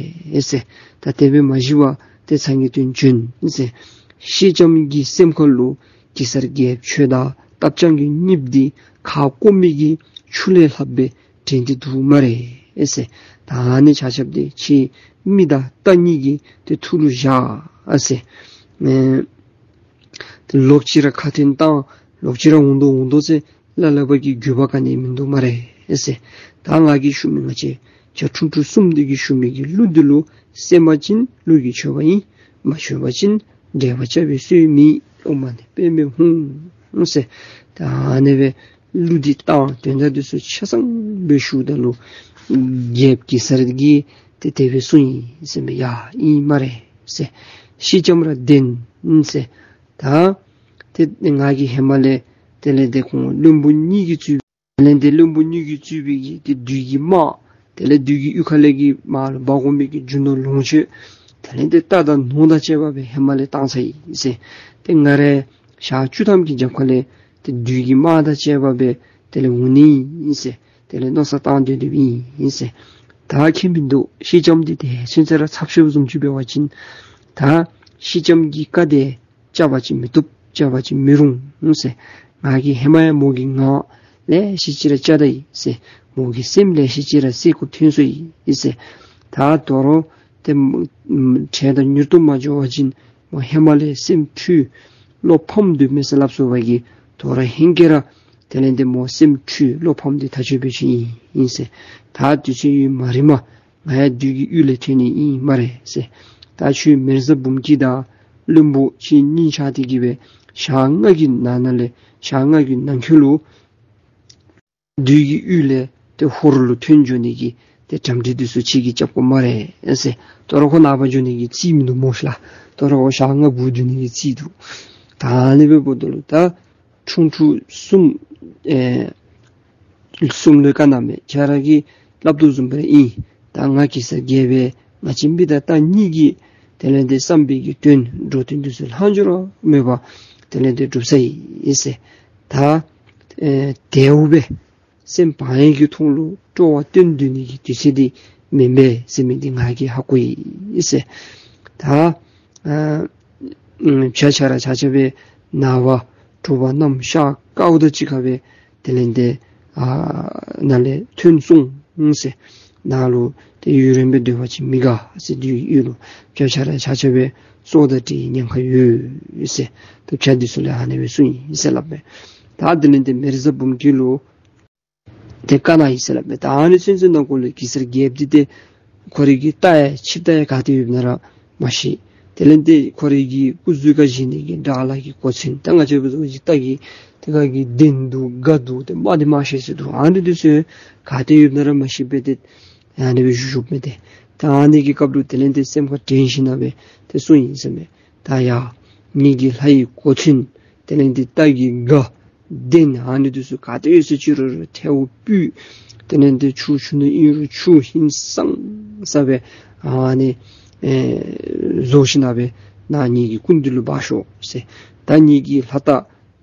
ཟེར། ད་དེ་སྦེ་མ་གཞི་བར་ཏེ་ཚ་ངེས་ཐོན་བྱོན་ཟེར། ཤེལ་ལྕམ་གྱི་སེམས་ཁ་ལུ་གེ་སར་རྒྱལཔོ་ཁྱོད་དང་སྟག་སྤྱང་གི་གཉིསཔོ་འདི་ཁ་སྐོམ་མི་གི་ཆུ་ལས་ལྷགཔ་སྦེ་དྲན་ཏེ་འདུག་སྨ་རེ་ཟེར། ད་ཨ་ནི་ཆ་ཁྱབ་འདི་ཁྱེད་མི་དང་རྟ་གཉིས་ཀྱི་ཏེ་ཐུགས་ལུ་བཞག་ཟེར། ཨེ་ཏེ་ལོག་ཅི་ར་ཁ་འཐོན་བཏང་ལོག་ཅི་ར་འོང་དོ་འོང་དོ་ཟེར་སླབ་སླབ་པའི་གི་དགོས་པ་ག་ནི་མིན་འདུག་སྨ་རེ་ཟེར། ད་ང་གིས་ཞུ་མི་ང་བཅས་བྱ་ཁྲུང་ཁྲུང་གསུམ་འདི་གིས་ཞུ་མི་གི་གླུ་འདི་ལུ་གསན་པ་ཅིན་གླུ་གིས་མཆོད་པ་ཡིན། མ་མཆོད་པ་ཅིན་བསྒྲལ་བར་བྱ་བའི་སྲོལ་མེད། ཨོཾ་མ་ཎི་པདྨེ་ཧཱུྃ་ཟེར། ད་ཨ་ནི་སྦེ་གླུ་འདི་བཏང་དོན་དག་འདི་ཚུ་ཆ་ཚང་སྦེ་ཞུཝ་ད་ལུ་རྒྱལཔོ་གེ་སར་གྱིས་ཏེ་དེ་སྦེ་གསུངས་ཡི་ཟེར་མས། ཡ་ཨིན་སྨ་རེ་ཟེར། ཤེལ་ལྕམ་ར་བདེན་ཟེར། ད་ཏེ་ང་གིས་ཧེ་མ་ལས་དེ་ལས་ཏེ་ཁོང་བློན་པོ་གཉིས་ཀྱིས་གཙོས་དེ་ལས་ཏེ་བློན་པོ་གཉིས་ཀྱིས་གཙོས་པའི་གི་ཏེ་བདུད་ཀྱི་དམག་དེ་ལས་བདུད་ཀྱི་གཡུས་ཁ་ལས་ཀྱི་དམག་ལུ་འབག་འོང་མི་གི་རྒྱུ་ནོར་ལོངས་སྤྱོད་དེ་ལས་ཏེ་རྟ་དང་ནོར་དང་བཅས་པ་སྦེ་ཧེ་མ་ལས་བཏང་ཚར་ཡི་ཟེར། ཏེ་ང་ར་ཞག་བཅུ་ཐམ་གྱི་རྒྱབ་ཁ་ལས་ཏེ་བདུད་ཀྱི་དམག་དང་བཅས་པ་སྦེ་དེ་ལས་འོང་ནི་ཨིན་ཟེར། དེ་ལས་མནོ་བསམ་བཏང་སྡོད་སྡོདཔ་ཨིན་ཟེར། ད་ཁྱད་མིན་འདུག། ཤེལ་ལྕམ་འདི་ཏེ་ཚུན་ཚོད་ར་ཚབ་ཤོས་བཟུམ་ཅིག་འབད་བ་ཅིན་ད་ཤེལ་ལྕམ་གྱི་བཀའ་དེ་བཅག་པ་ཅིན་མི་བཏུབ། བཅག་པ་ཅིན་མི་རུང་ཟེར། ང་གིས་ཧེ་མ་ཡང་མོ་གི་ངག་ལེ་ཤ་ཅིག་ར་བཅག་ད་ཡི་ཟེར། མོ་གི་སེམས་ལེ་ཤ་ཅིག་ར་གསལ་དགོཔ་ཐོན་སོ་ཡི་ཟེར། ད་དོ་རུང་ཏེ་ཁྲེལ་དང་མྱུར་དུ་མ་འགྱོ་བ་ཅིན་མོ་ཧེ་མ་ལས་སེམས་འཁྲུལ་བློ་ཕམ་སྡོདཔ་མས་ཟེར་སླབ་སོ་བ་གིས་དོ་རུང་ཧེང་སྐལ་ར་དེ་ལས་ཏེ་མོ་སེམས་འཁྲུལ་བློ་ཕམ་འདི་ཐག་ཆོད་པའི་ཆི་ཨིན་ཟེར། ད་དུས་ཚོད་ཡུན་མ་རིངམ་ང་ཡང་བདུད་ཀྱི་གཡུས་ལས་ཐོན་ནི་ཨིན་སྨ་རེ་ཟེར། ད་ཁྱོད་མེ་བཟའ་འབུམ་སྐྱིད་དང་བློན་པོ་ཁྱེད་གཉིས་ཆ་དེ་གིས་སྦེ་ཞག་ལྔ་གི་ནང་ན་ལས་ཞག་ལྔ་གི་ནང་འཁོད་ལུ་བདུད་ཀྱི་གཡུས་ལས་ཏེ་ཧོར་ལུ་ཐོན་འགྱོ་ནི་གི་ཏེ་གྲ་སྒྲིག་འདི་ཚུ་ཁྱེད་ཀྱིས་རྐྱབ་དགོ་སྨ་རེ་ཟེར། དོ་རུང་ཁོ་ནངས་པ་འགྱོ་ནི་གི་རྩིས་མིན་འདུག་སྨོ་ཤ་ལགས། དོ་རུང་ཁོ་ཞག་ལྔ་སྒུག་སྡོད་ནི་གི་རྩིས་འདུག། ད་ཨ་ནི་སྦེ་འབདཝ་ད་ལུ་ད་ཁྲུང་ཁྲུང་གསུམ་ཨེ་གསུམ་ལུ་བཀའ་གནངམ་མས། ཁྱེད་ར་གིས་སླབ་དོ་བཟུམ་སྦེ་ར་ཨིན། ད་ང་གེ་སར་རྒྱལ་པོ་ང་བཅས་མི་དང་རྟ་གཉིས་ཀྱི་དེ་ལས་ཏེ་བསམ་པའི་གི་དོན་འགྲོ་དོན་འདི་ཚུ་ལྷག་འཕྲོ་ར་མེད་པར་དེ་ལས་ཏེ་འགྲུབ་ཚར་ཡི་ཟེར། ད་ཨེ་དལཝ་སྦེ་སེམས་བག་ཡངས་ཀྱི་ཐོག་ལུ་སྤྲོ་བ་སྟོན་སྡོད་ནི་གི་དུས་ཚོད་འདི་མེན་པས་ཟེར་མི་འདི་ང་གིས་ཧ་གོ་ཡི་ཟེར། ད་ཨ་ཨམ་བྱ་ཆ་ར་ཆ་ཆ་སྦེ་ནངས་པ་དྲོ་པ་གནམ་ཤར་ཀའུ་དང་གཅིག་ཁར་སྦེ་དེ་ལས་ཏེ་ཨ་ནཱ་ལས་ཐོན་སོང་ཟེར། ནཱ་ལུ་ཏེ་ཡུན་རིངམོ་སྦེ་སྡོད་པ་ཅིན་མི་དགའ་ཟེར། བདུད་ཡུལ་ལུ་བྱ་ཆ་ར་ཆ་ཆ་སྦེ་སྲོག་དང་བྲལ་ཉེན་ཁ་ཡོད་ཟེར། ད་བྱ་འདི་ཚུ་ལུ་ཨ་ནི་སྦེ་གསུངས་ཡི་ཟེར་སླབ་མས། ད་དེ་ལས་ཏེ་མེ་བཟའ་འབུམ་སྐྱིད་ལུ་ཏེ་བཀའ་གནང་ཡི་ཟེར་སླབ་མས། ད་ཨ་ནི་ཚུན་ཚོད་ནང་འཁོད་ལུ་གེ་སར་རྒྱལཔོ་འདི་ཏེ་ཁོ་རའི་གི་རྟ་ཡང་ཆིབས་རྟ་ཡང་ག་ཏེ་ཡོདཔ་ན་ར་མ་ཤེས། དེ་ལས་ཏེ་ཁོ་རའི་གི་སྐུ་གཟུགས་ཁར་བཞེས་ནི་གི་དགྲ་ལྷ་གི་གོ་མཚོན་ད་ང་བཅས་འབད་བ་ཅིན་རྟ་གི་དེ་ཁར་གི་གདན་འདུག། སྒ་འདུག། ཏེ་དམག་འདི་དམག་ཤེས་ཟེར་འདུག། ཨ་ནི་འདི་ཚུ་ག་ཏེ་ཡོདཔ་ན་ར་མ་ཤེས་པར་ཏེ་ཨ་ནི་སྦེ་བཞུགས་བཞུགསཔ་མས་ཏེ། ད་ཨ་ནི་གི་སྐབས་ལུ་དེ་ལས་ཏེ་སེམས་ཁར་དྲན་ཞིན་ན་སྦེ་ཏེ་གསུངས་ཡི་ཟེར་མས། ད་ཡ་ངེ་གི་ལྷ་ཡི་གོ་མཚོན་དེ་ལས་ཏེ་རྟ་གི་སྒ་གདན་ཨ་ནི་འདི་ཚུ་ག་ཏེ་ཡོད་ཟེར་ཅི་རུང་ར་ཐལཝ་སྤུས་དེ་ལས་ཏེ་ཆུ་ཆུ་ནང་ཨིན་རུང་ཆུ་ཧིང་སངས་ས་སྦེ་ཨ་ནི་ཨེ་བཟོ་ཞིན་ན་སྦེ་ནཱ་ངེ་གི་སྐུ་མདུན་ལུ་འབག་ཤོག་ཟེར། ད་ངེ་གི་ལྷ་རྟ་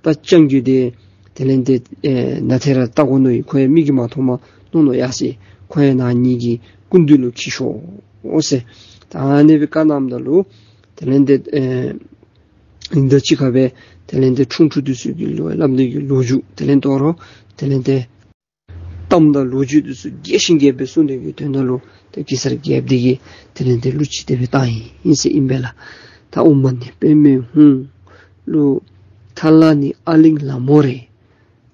རྟ་རྐྱང་རྒོད་འདི་དེ་ལས་ཏེ་ཨེ་ནཱ་ཏེ་ར་བལྟ་དགོ་མནོ་ཡི། ཁོ་ཡང་མིག་གིས་མ་མཐོངམ་མནོ་མནོ་ཡར་སོ་ཡི། ཁོ་ཡང་ནཱ་ངེ་གི་སྐུ་མདུན་ལུ་འཁྱིད་ཤོག་ཟེར། ད་ཨ་ནི་སྦེ་བཀའ་གནངམ་ད་ལུ་དེ་ལས་ཏེ་ཨེ་ཨིན་ད་གཅིག་ཁར་སྦེ་དེ་ལས་ཏེ་ཁྲུང་ཁྲུང་འདི་ཚུ་གི་ལུ་སླབ་ནི་གི་ལོ་རྒྱུས་དེ་ལས་དོ་རུང་དེ་ལས་ཏེ་གཏམ་དང་ལོ་རྒྱུས་འདི་ཚུ་རྒྱས་ཤིང་རྒྱས་པ་སྦེ་གསུང་ནི་གི་དོན་དག་ལུ་ཏེ་གེ་སར་རྒྱལཔོ་འདི་གིས་དེ་ལས་ཏེ་གླུ་ཅིག་དེ་སྦེ་བཏང་ཡི་ཨིན་ཟེར་ཨིན་པས་ལགས། ད་ཨོཾ་མ་ཎི་པདྨེ་ཧཱུྃ། གླུ། ཐ་ལ་ནི་ཨ་གླིང་ལ་མོ་རེད།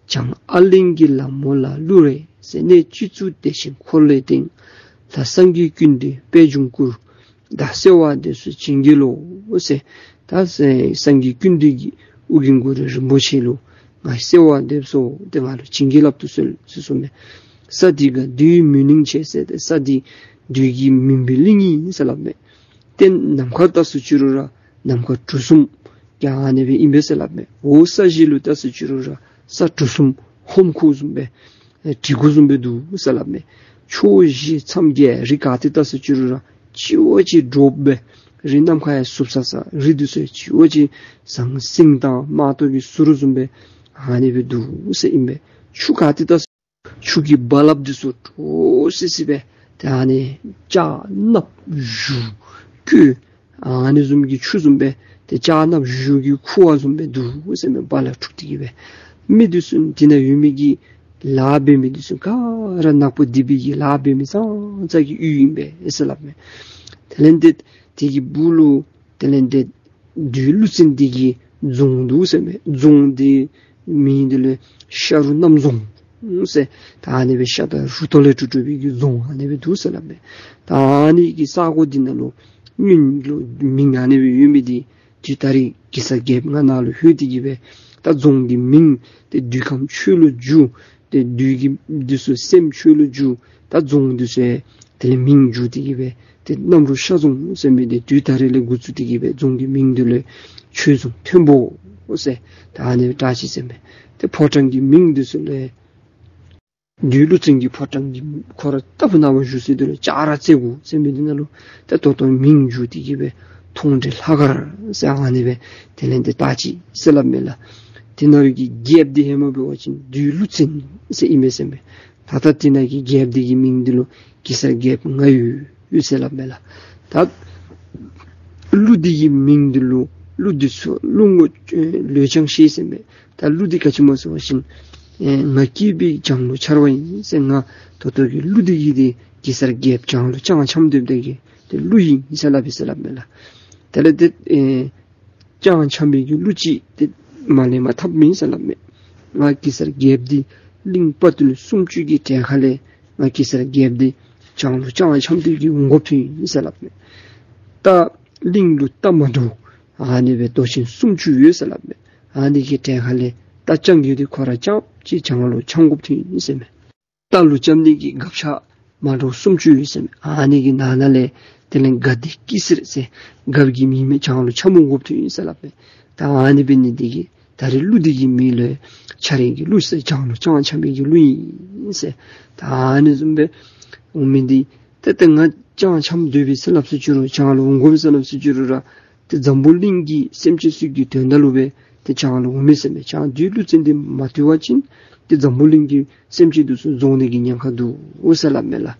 བྱང་ཨ་གླིང་གི་ལ་མོ་ལ་གླུ་རེད་ཟེར། གནས་སྤྱི་གཙུག་བདེ་ཆེན་འཁོར་ལོའི་སྟེང་། ལྷ་སངས་རྒྱས་ཀུན་འདུས་དཔལ་འབྱུང་བཀུར། བདག་གསོལ་བ་འདེབས་སོ་བྱིན་གྱིས་རློབས་ཟེར། ད་སངས་རྒྱས་ཀུན་འདུས་ཀྱི་ཨོ་རྒྱན་གུ་རུ་རིན་པོ་ཆེ་ལུ་ང་གསོལ་བ་འདེབས་སོ། ཏེ་ང་ལུ་བྱིན་གྱིས་བརླབ་ཏུ་གསོལ་ཟེར་གསུངས་མས། ས་འདི་ག་བདུད་མུན་གླིང་བྱས་ཟེར། ཏེ་ས་འདི་བདུད་ཀྱི་མུན་པའི་གླིང་ཨིན་ཟེར་སླབ་མས། སྟེང་ནམ་མཁར་བལྟ་སོ་ཅི་རུང་ར་ནམ་མཁའ་གྲུ་གསུམ་ཀྱང་ཨ་ནི་སྦེ་ཨིན་པས་ཟེར་སླབ་མས། འོག་ས་གཞི་ལུ་བལྟ་སོ་ཅི་རུང་ར་ས་གྲུ་གསུམ་ཧོམ་ཁུག་བཟུམ་སྦེ་གྲི་གུ་བཟུམ་སྦེ་འདུག་ཟེར་སླབ་མས། ཕྱོགས་བཞི་མཚམས་བརྒྱད་རི་ག་ཏེ་བལྟ་སོ་ཅི་རུང་ར་གཅིག་བ་གཅིག་འདྲོག་སྦེ་ རི་ནམ་མཁའ་ཡང་ཟུབ་ས་ས་རི་འདི་ཚུ་ཡང་ཅིག་འོ་ཅིག་ཟང་ཟིང་དང་དམར་ཏོག་གི་ཟུར་བཟུམ་སྦེ་ཨ་ནི་སྦེ་འདུག་ཟེར་ཨིན་པས། ཆུ་ག་ཏེ་ད་ཆུ་གི་རྦ་རླབས་འདི་ཚུ་འདྲོག་སི་སི་སྦེ་ཏེ་ཨ་ནི་ལྕགས་ནགཔོ་བཞུ་ཀོ་ཨ་ནི་བཟུམ་གྱི་ཆུ་བཟུམ་སྦེ་ཏེ་ལྕགས་ནགཔོ་བཞུ་གི་ཁུ་བ་བཟུམ་སྦེ་འདུག་ཟེར་མས། རྦ་རླབས་འཁྲུགས་ཏེ་གི་སྦེ་མི་འདི་ཚུ་འདི་ནང་ཡོད་མི་གི་ལཱ་འབད་མི་འདི་ཚུ་ག་ར་ནག་པོ་སྡིག་པའི་གི་ལཱ་འབད་མི་ཙང་ཙང་གི་ཡུལ་ཨིན་པས་ཟེར་སླབ་མས། དེ་ལས་འདི་དེ་གི་སྦུག་ལུ་དེ་ལས་འདི་བདུད་ཀླུ་བཙན་འདི་གི་རྫོང་འདུག་ཟེར་མས། རྫོང་འདི་མིང་འདི་ལུ་ཤ་རུ་གནམ་རྫོང་ཟེར། ད་ཨ་ནི་སྦེ་ཤ་དང་རུ་ཏོ་ལས་གྲུབ་གྲུབ་པའི་གི་རྫོང་ཨ་ནི་སྦེ་འདུག་ཟེར་སླབ་མས། ད་ཨ་ནི་གི་ས་གོ་འདི་ནང་ལུ་སྔོན་ལུ་མིང་ཨ་ནི་སྦེ་ཡོད་མི་འདི་དུས་ད་རེས་གེ་སར་རྒྱལཔོ་ང་ནཱ་ལུ་ལྷོད་དེ་གི་སྦེ་ད་རྫོང་གི་མིང་དེ་བདུད་ཁམས་ཆོས་ལུ་བསྒྱུར། ཏེ་བདུད་ཀྱི་འདི་ཚུ་སེམས་ཆོས་ལུ་བསྒྱུར། ད་རྫོང་འདི་ཚུ་དེ་ལས་མིང་བསྒྱུར་ཏེ་གི་སྦེ་ཏེ་གནམ་རུ་ཤ་རྫོང་ཟེར་མི་འདི་དུས་ད་རེས་ལས་འགོ་བཙུགས་ཏེ་གི་སྦེ་རྫོང་གི་མིང་འདི་ལུ་ཆོས་རྫོང་མཐོན་པོ་ཟེར་ད་ཨ་ནི་སྦེ་གྲགས་ཅི་ཟེར་མས། ཏེ་ཕོ་བྲང་གི་མིང་འདི་ཚུ་ལས་བདུད་ཀླུ་བཙན་གྱི་ཕོ་བྲང་གི་ཁོ་ར་ལྟ་བུ་ནང་བཞུགས་སའི་འདི་ལུ་ལྕགས་ར་རྩེ་དགུ་ཟེར་མི་འདི་ནང་ལུ་ད་ད་ལྟོ་མིང་བསྒྱུར་ཏེ་གི་སྦེ་མཐོང་གྲོལ་ལྷ་མཁར་ཟེར་ཨ་ནི་སྦེ་དེ་ལས་འདི་གྲགས་ཅི་ཟེར་སླབ་མས་ལགས། དེ་ནང་གི་རྒྱལཔོ་འདི་ཧེ་མ་འབད་བ་ཅིན་བདུད་ཀླུ་བཙན་ཟེར་ཨིན་མས་ཟེར་མས། ད་ལྟ་དེ་ནང་གི་རྒྱལཔོ་འདི་གི་མིང་འདི་ལུ་གེ་སར་རྒྱལཔོ་ང་ཡོད་ཡོད་ཟེར་སླབ་མས་ལགས། ད་ཀླུ་འདི་གི་མིང་འདི་ལུ་ཀླུ་འདི་ཚུ་ཀླུ་ངོ་ལུས་སྦྱང་ཤེས་ཟེར་མས། ད་ཀླུ་འདི་ག་ཅི་སྨོ་ཟེར་བ་ཅིན་ཨེ་ང་སྐྱེས་པའི་བྱང་ལུ་འཆར་བ་ཨིན་ཟེར། ང་ད་ལྟོ་གི་ཀླུ་འདི་གི་འདི་གེ་སར་རྒྱལཔོ་བྱང་ལུ་ལྕགས་འཆམ་སྡོདཔ་ད་གི་འདི་ཀླུ་ཨིན་ཟེར་སླབ་ཨིན་ཟེར་སླབ་མས་ལགས། དེ་ལས་འདི་ཨེ་ལྕགས་འཆམ་པའི་གི་ཀླུ་ཅིག་འདི་མ་ལེན་པར་ཐབས་མེད་ཟེར་སླབ་མས། ང་གེ་སར་རྒྱལཔོ་འདི་གླིང་དཔའ་བརྟུལ་སུམ་ཅུ་གི་གྲལ་ཁ་ལས་ང་གེ་སར་རྒྱལཔོ་འདི་བྱང་ལུ་ལྕགས་འཆམ་སྡོད་ཀྱི་འོང་དགོཔ་ཐོན་ཡི་ཟེར་སླབ་མས། རྟ་གླིང་ལུ་རྟ་མ་འདྲཝ་ཨ་ནི་སྦེ་མདོག་ཅན་སུམ་ཅུ་ཡོད་ཟེར་སླབ་མས། ཨ་ནི་གི་གྲལ་ཁ་ལས་རྟ་རྐྱང་རྒོད་འདི་ཁོ་ར་རྐྱངམ་ཅིག་བྱང་ལུ་འཆམ་དགོཔ་ཐོན་ཡི་ཟེར་མས། རྟ་ལུ་རྐྱབ་ནི་གི་སྒ་ཆས་མ་འདྲཝ་སུམ་ཅུ་ཡོད་ཟེར་མས། ཨ་ནི་གི་ནང་ན་ལས་དེ་ལས་སྒ་སྡེ་སྐྱི་སེར་ཟེར་སྒ་གི་མི་མེད་བྱང་ལུ་འཆམ་འོང་དགོཔ་ཐོན་ཡི་ཟེར་སླབ་མས། ད་ཨ་ནི་འབད་ནི་འདི་གིས་ད་རེས་ཀླུ་འདི་གི་མིང་ལུ་འཆར་རིང་གི་ཀླུ་ཟེར་བྱང་ལུ་ལྕགས་འཆམ་པའི་གི་ཀླུ་ཨིན་ཟེར། ད་ཨ་ནི་བཟུམ་སྦེ་འོང་མི་འདི་ཏེ་ཏེ་ང་ལྕགས་འཆམ་སྡོད་པའི་ཟེར་སླབ་སུ་ཅི་རུང་བྱང་ལུ་འོང་དགོ་མི་ཟེར་སླབ་སུ་ཅི་རུང་ར་ཏེ་འཛམ་བུ་གླིང་གི་སེམས་ཅན་ཚུ་གི་དོན་དག་ལུ་སྦེ་ཏེ་བྱང་ལུ་འོང་མི་ཟེར་མས། བྱང་བདུད་ཀླུ་བཙན་འདི་མ་བཏུལ་བ་ཅིན་ཏེ་འཛམ་བུ་གླིང་གི་སེམས་ཅན་འདི་ཚུ་རྫོགས་ནི་གི་ཉེན་ཁ་འདུག་ཟེར་སླབ་མས་ལགས།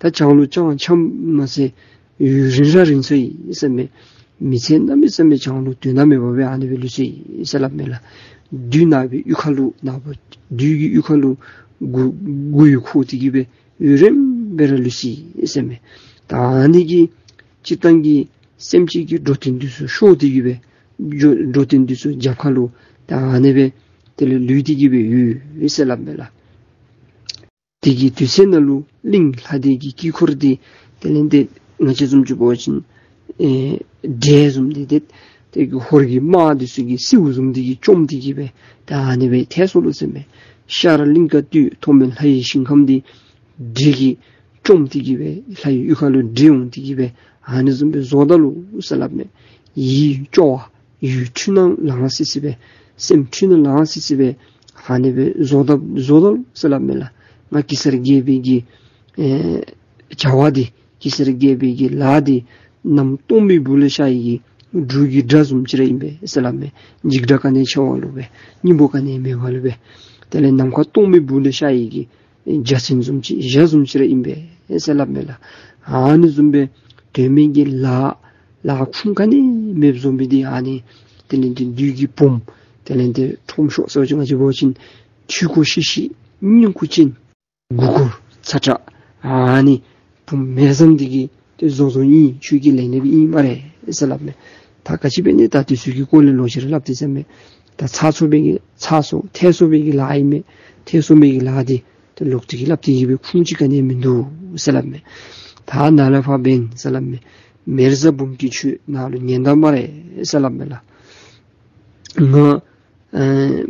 ད་བྱང་ལུ་ལྕགས་འཆམ་མ་ཚད་ཡུན་རིང་ར་རིང་སོ་ཡི་ཟེར་མས། མི་ཚེ་གནམ་མེད་ས་མེད་བྱང་ལུ་དོན་དག་མེད་པར་སྦེ་ཨ་ནི་སྦེ་ལུས་སོ་ཡི་ཟེར་སླབ་མས་ལགས། བདུད་ནག་པོའི་གཡུས་ཁ་ལུ་ནག་པོ་བདུད་ཀྱི་གཡུས་ཁ་ལུ་མགུ་མགུ་ཡུ་འཁོར་ཏེ་གི་སྦེ་ཡུན་རིངམོ་སྦེ་ར་ལུས་སོ་ཡི་ཟེར་མས། ད་ཨ་ནི་གི་སྤྱིར་བཏང་གི་སེམས་ཅན་གྱི་འགྲོ་དོན་འདི་ཚུ་ཤོར་ཏེ་གི་སྦེ་འགྲོ་འགྲོ་དོན་འདི་ཚུ་རྒྱབ་ཁ་ལུ་ད་ཨ་ནི་སྦེ་དེ་ལས་ལུས་ཏེ་གི་སྦེ་ཡོད་ཡོད་ཟེར་སླབ་མས་ལགས། དེ་གི་དུས་ཚོད་ནང་ལུ་གླིང་ལྷ་སྡེ་གི་དཀྱིལ་འཁོར་འདི་དེ་ལས་འདི་ང་བཅས་བཟུམ་ཅིག་འབད་བ་ཅིན་ཨེ་འདྲེ་བཟུམ་འདི་ཏེ་དེ་གི་ཧོར་གྱི་དམག་འདི་ཚུ་གིས་སེརཝ་བཟུམ་འདི་གིས་བཅོམ་སྟེ་གི་སྦེ་ད་ཨ་ནི་སྦེ་ཐལ་སོ་ལོ་ཟེར་མས། ཤར་གླིང་དཀར་སྟོད་ཐོགས་མེད་ལྷ་ཡི་ཞིང་ཁམས་འདི་འདྲེ་གིས་བཅོམ་སྟེ་གི་སྦེ་ལྷ་ཡི་གཡུས་ཁ་ལུ་འདྲེ་འོང་སྟེ་གི་སྦེ་ཨ་ནི་བཟུམ་སྦེ་བཟོ་ད་ལོ་ཟེར་སླབ་མས། ཡིད་སྐྱོ་བ་ཡུལ་འཁྲུལ་སྣང་ལང་སི་སི་སྦེ་སེམས་འཁྲུལ་སྣང་ལང་སི་སི་སྦེ་ཨ་ནི་སྦེ་བཟོ་ད་བཟོ་ད་ལོ་ཟེར་སླབ་མས་ལགས། ང་གེ་སར་རྒྱལ་པོའི་གི་ཨེ་བྱ་བ་འདི་གེ་སར་རྒྱལ་པོའི་གི་ལཱ་འདི་གནམ་སྟོང་པའི་སྦུག་ལས་ཤར་ཡི་གི་འབྲུག་གི་སྒྲ་བཟུམ་ཅིག་ར་ཨིན་པས་ཟེར་སླབ་མས། འཇིགས་སྒྲ་ག་ནི་ཆེ་བ་ལུ་སྦེ་སྙིང་པོ་ག་ནི་མེད་པ་ལུ་སྦེ་དེ་ལས་ནམ་མཁའ་སྟོང་པའི་སྦུག་ལས་ཤར་ཡི་གི་འཇའ་ཚོན་བཟུམ་ཅིག་འཇའ་བཟུམ་ཅིག་ར་ཨིན་པས་ཟེར་སླབ་མས་ལགས། ཨ་ནི་བཟུམ་སྦེ་དོན་མེད་ཀྱི་ལཱ་ལཱ་ཁུངས་ག་ནི་མེདཔ་བཟོ་མི་འདི་ཨ་ནི་དེ་ལས་འདི་བདུད་ཀྱི་བུམོ་དེ་ལས་འདི་ཁྲོམ་ཤོག་ཟེར་བ་ཅིན་ང་བཅས་འབད་བ་ཅིན་ཁྲི་སྐོར་ཤིག་ཤིག་སྙིང་ཁུ་ཅན་མགུ་སྐོར་ཚ་དྲགས་ཨ་ནི་བུམོ་མེད་བཟུམ་འདི་གིས་ཏེ་བཟོ་བཟོཝ་ཨིན། ཁྱོད་ཀྱིས་ལེན་ནི་ཨིན་སྨ་རེ་ཟེར་སླབ་མས། ད་ག་ཅི་འབད་ནི་ད་འདི་ཚུ་གི་སྐོར་ལས་ལོག་ཅི་ར་སླབ་སྟེ་ཟེར་མས། ད་ཚ་ཚོ་པའི་གི་ཚ་ཚོ་ཐལ་སོ་པའི་གི་ལཱ་ཨིན་མས། ཐལ་སོ་པའི་གི་ལཱ་འདི་ཏེ་ལོག་སྟེ་གི་སླབ་སྟེ་གི་སྦེ་ཁུངས་ཅིག་ག་ནི་མིན་འདུག་ཟེར་སླབ་མས། ད་ནཱ་ལས་ཕར་འབདན་ཟེར་སླབ་མས། མེ་བཟའ་འབུམ་སྐྱིད་ཁྱོད་ནཱ་ལུ་ཉན་ད་སྨ་རེ་ཟེར་སླབ་མས་ལགས། ང་ཨེ་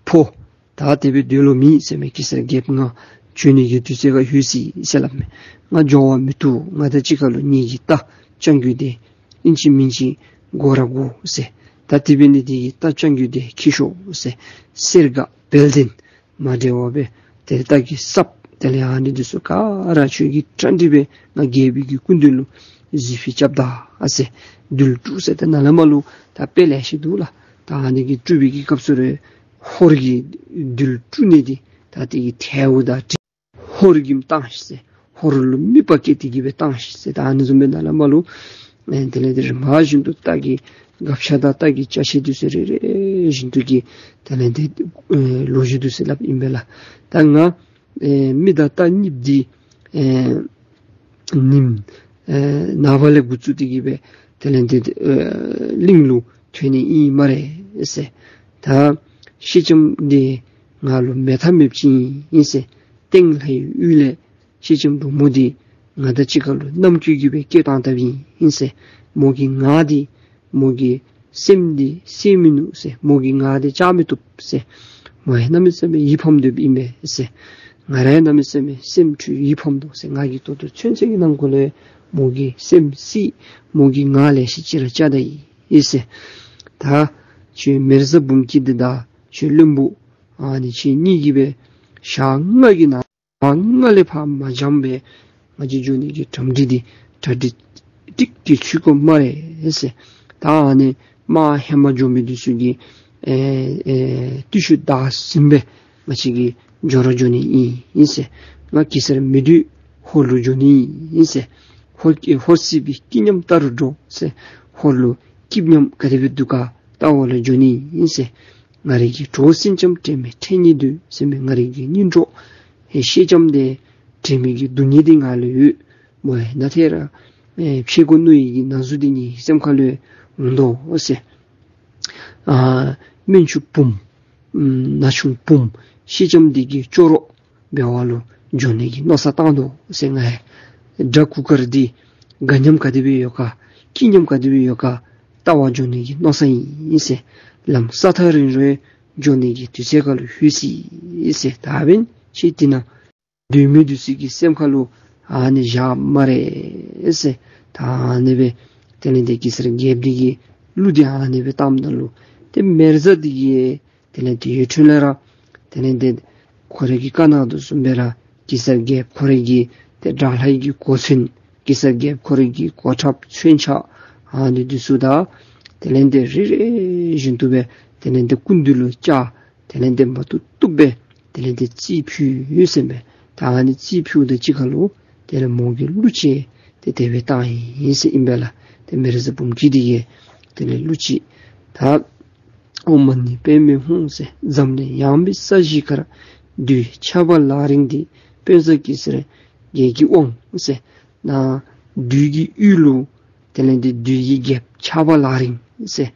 ཕོ་ད་དེ་སྦེ་སྡོད་ལོང་མེད་ཟེར་མས། གེ་སར་རྒྱལཔོ་ང་བྱོན་ནི་གི་དུས་ཚོད་ཁར་ལྷོད་ཅི་ཟེར་སླབ་མས། ང་འགྱོ་བ་མི་བཏུབ། ང་དང་གཅིག་ཁར་ལུ་ངེ་གི་རྟ་རྐྱང་རྒོད་འདི་ཨིན་ཅི་མིན་ཅི་དགོ་ར་དགོ་ཟེར། ད་དེ་འབད་ནི་འདི་གིས་རྟ་རྐྱང་རྒོད་འདི་འཁྱིད་ཤོག་ཟེར། གསེར་སྒ་བལ་གདན་མ་འདྲཝ་སྦེ་ཏེ་རྟ་གི་སྲབ་དེ་ལས་ཨ་ནི་འདི་ཚུ་ག་ར་ཁྱོད་ཀྱིས་གྲ་སྒྲིག་འབད། ང་རྒྱལ་པོའི་གི་སྐུ་མདུན་ལུ་ གཟི་ཕུད་རྐྱབ་ད་ཨ་ཟེར། རྡུལ་དཀྲུགས་ཟེར་ད་ནཱ་ལས་མར་ལུ་ད་དཔེ་ལེ་ཤ་འདུག་ལགས། ད་ཨ་ནི་གི་དཀྲུགས་པའི་གི་སྐབས་སུ་ར་ཧོར་གྱི་རྡུལ་དཀྲུགས་ནི་འདི་ད་དེ་གི་ཐལཝ་དང་ཧོར་གྱིས་བཏང་ཤིག་ཟེར། ཧོར་ལུ་དམིགས་པ་བསྐྱེད་དེ་གི་སྦེ་བཏང་ཤིག་ཟེར། ད་ཨ་ནི་བཟུམ་སྦེ་ནཱ་ལས་མར་ལུ་ཨེ་དེ་ལས་དེ་རིམ་པ་བཞིན་དུ་རྟ་གི་སྒ་ཆས་དང་རྟ་གི་ཅ་ཆས་འདི་ཚུ་རེ་རེ་བཞིན་དུ་གི་དེ་ལས་དེ་ཨེ་ལོ་རྒྱུས་འདི་ཚུ་སླབ་ཨིན་པས་ལགས། ད་ང་ཨེ་མི་དང་རྟ་གཉིས་འདི་ཨེ་ཉིམ་ཨེ་ནངས་པ་ལས་འགོ་བཙུགས་ཏེ་གི་སྦེ་དེ་ལས་དེ་ཨེ་གླིང་ལུ་ཐོན་ནི་ཨིན་སྨ་རེ་ཟེར། ད་སེང་ལྕམ་འདི་ང་ལུ་མེད་ཐབས་མེདཔ་ཅིག་ཨིན་ཟེར། སྟེང་ལྷའི་ཡུལ་ལས་སེང་ལྕམ་འབྲུག་མོ་འདི་ང་དང་གཅིག་ཁར་ལུ་རྣམ་ཅོ་གི་སྦེ་སྐྱེལ་བཏང་དཔ་ཨིན་ཟེར། མོ་གི་ངག་འདི་མོ་གི་སེམས་འདི་གསལ་མིན་ནུག་ཟེར། མོ་གི་ངག་འདི་བཅག་མི་བཏུབ་ཟེར། མོ་ཡང་གནམ་མེད་ས་མེད་ཡིད་ཕམ་དོ་ཨིན་པས་ཟེར། ང་ར་ཡང་གནམ་མེད་ས་མེད་སེམས་འཁྲུལ་ཡིད་ཕམ་དོ་ཟེར། ང་གིས་ད་ལྟོ་ཚུན་ཚོད་ཀྱི་ནང་འཁོད་ལུ་མོ་གི་སེམས་གསལ། མོ་གི་ངག་ལེ་ཤ་ཅིག་ར་བཅག་ད་ཡི་ཟེར། ད་ཁྱོད་མེ་བཟའ་འབུམ་སྐྱིད་འདི་དང་ཁྱོད་བློན་པོ་ཨ་ནི་ཁྱེད་གཉིས་ཀྱིས་སྦེ་ཞག་ལྔ་གི་ནང་ལྔ་ལས་ཕར་མ་འགྱངས་པར་ང་བཅས་འགྱོ་ནི་གི་གྲ་སྒྲིག་འདི་གྲ་སྒྲིག་ཏིག་ཏིག་ཚུད་དགོ་སྨ་རེ་ཟེར། ད་ཨ་ནི་མར་ཧེ་མ་འགྱོ་མི་འདི་ཚུ་གིས་ཨེ་ཨེ་བརྟུལ་ཞུགས་བདག་ཟིན་སྦེ་ང་བཅས་ཀྱིས་འགྱོ་ར་འགྱོ་ནི་ཨིན་ཟེར། ང་གེ་སར་མེད་དུས་ཧོར་ལུ་འགྱོ་ནི་ཨིན་ཟེར། ཧོར་ཧོར་སྲིད་པའི་སྐྱིད་ཉམས་བལྟ་རུ་འགྱོ་ཟེར། ཧོར་ལུ་སྐྱིད་ཉམས་ག་དེ་སྦེ་འདུག་ག་བལྟ་བ་ལུ་འགྱོ་ནི་ཨིན་ཟེར། ང་རའི་གི་གྲོགས་སེང་ལྕམ་དྲན་མི་དྲན་ནི་འདུག་ཟེར་མས། ང་རའི་གི་གཉེན་གྲོགས་ཨེ་སེང་ལྕམ་འདི་དྲན་མི་གི་སྡུག་བསྔལ་འདི་ང་ལུ་ཡོད། མོ་ཡང་ནཱ་ཏེ་ར་ཨེ་ཕྱད་དགོ་མནོ་ཡི་གི་ན་ཟུག་འདི་ངེའི་སེམས་ཁ་ལུ་འོང་དོ་ཟེར། ཨ་སྨན་ཆུང་བུམོ་ཨམ་ན་ཆུང་བུམོ་སེང་ལྕམ་འདི་གི་ཅོག་རོ་འབད་བ་ལུ་འགྱོ་ནི་གི་མནོ་བསམ་བཏང་དོ་ཟེར། ང་ཡང་དགྲ་གུར་དཀར་འདི་དགའ་ཉམས་ག་དེ་སྦེ་ཡོད་ག་སྐྱིད་ཉམས་ག་དེ་སྦེ་ཡོད་ག་བལྟ་བར་འགྱོ་ནི་གི་མནོ་བསམ་ཨིན་ཟེར། ལམ་ས་ཐག་རིང་རུང་འགྱོ་ནི་གི་དུས་ཚོད་ཁ་ལུ་ལྷོད་ཅི་ཟེར། ད་འབདན་ཁྱེད་འདི་ནང་སྡོད་མི་འདི་ཚུ་གི་སེམས་ཁ་ལུ་ཨ་ནི་བཞག་སྨ་རེ་ཟེར། ད་ཨ་ནི་སྦེ་དེ་ལས་དེ་གེ་སར་རྒྱལཔོ་འདི་གིས་གླུ་འདི་ཨ་ནི་སྦེ་བཏངམ་ད་ལུ་ཏེ་མེ་བཟའ་འདི་གིས་དེ་ལས་དེ་ཡོད་ཚད་ལས་ར་དེ་ལས་དེ་ཁོ་རའི་གི་བཀའ་གནང་དོ་བཟུམ་སྦེ་ར་གེ་སར་རྒྱལཔོ་ཁོ་རའི་གི་ཏེ་དགྲ་ལྷ་ཡི་གི་གོ་མཚོན་གེ་སར་རྒྱལཔོ་ཁོ་རའི་གི་གོ་ཁྲབ་མཚོན་ཆ་ཨ་ནི་འདི་ཚུ་དང་དེ་ལས་དེ་རེ་རེ་བཞིན་དུ་སྦེ་དེ་ལས་དེ་སྐུ་མདུན་ལུ་བཅར། དེ་ལས་དེ་མ་བཏུབ་བཏུབ་སྦེ་དེ་ལས་དེ་རྩིས་ཕུལ་ཡི་ཟེར་མས། ད་ཨ་ནི་རྩིས་ཕུལཝ་དང་གཅིག་ཁར་ལུ་དེ་ལས་མོ་གིས་གླུ་ཅིག་དེ་དེ་སྦེ་བཏང་ཡི་ཟེར་ཨིན་པས་ལགས། དེ་མེ་བཟའ་འབུམ་སྐྱིད་འདི་གིས་དེ་ལས་གླུ་ཅིག་ད་ཨོཾ་མ་ཎི་པདྨེ་ཧཱུྃ་ཟེར། འཛམ་གླིང་ཡངས་པའི་ས་གཞི་ཁར། བདུད་ཆགས་པ་ལག་རིང་འདི། དཔོན་གསར་གེ་སར་རྒྱལ་གྱི་དབང་ཟེར། ནཱ་བདུད་ཀྱི་ཡུལ་ལུ་དེ་ལས་དེ་བདུད་ཀྱི་རྒྱལཔོ་ཆགས་པ་ལག་རིང་ཟེར།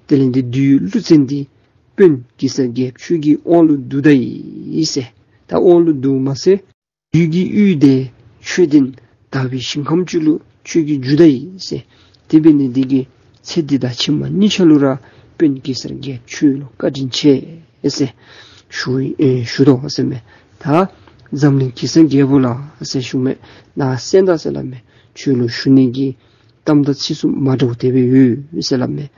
དེ་ལས་དེ་བདུད་ཀླུ་བཙན་འདི་དཔོན་གེ་སར་རྒྱལཔོ་ཁྱོད་ཀྱི་དབང་ལུ་བསྡུ་ད་ཡི་ཟེར། ད་དབང་ལུ་བསྡུ་མ་ཚད་བདུད་ཀྱི་ཡུལ་འདི་ཆོས་ལྡན་དག་པའི་ཞིང་ཁམས་ཅིག་ལུ་ཁྱོད་ཀྱིས་བསྒྱུར་ད་ཡི་ཟེར། དེ་འབད་ནི་འདི་གིས་ཚེ་འདི་དང་ཕྱི་མ་གཉིས་ཆ་ལུ་ར་དཔོན་གེ་སར་རྒྱལཔོ་ཁྱོད་ལུ་བཀའ་དྲིན་ཆེ་ཟེར་ཞུ་ཨེ་ཞུ་དོ་ཟེར་མས། ད་འཛམ་གླིང་གེ་སར་རྒྱལ་པོ་ལགས་ཟེར་ཞུ་མས། ནཱ་གསན་ད་ཟེར་སླབ་མས། ཁྱོད་ལུ་ཞུ་ནི་གི་གཏམ་དང་ཚིག་གསུམ་མ་འདྲཝ་དེ་སྦེ་ཡོད་ཟེར་སླབ་མས།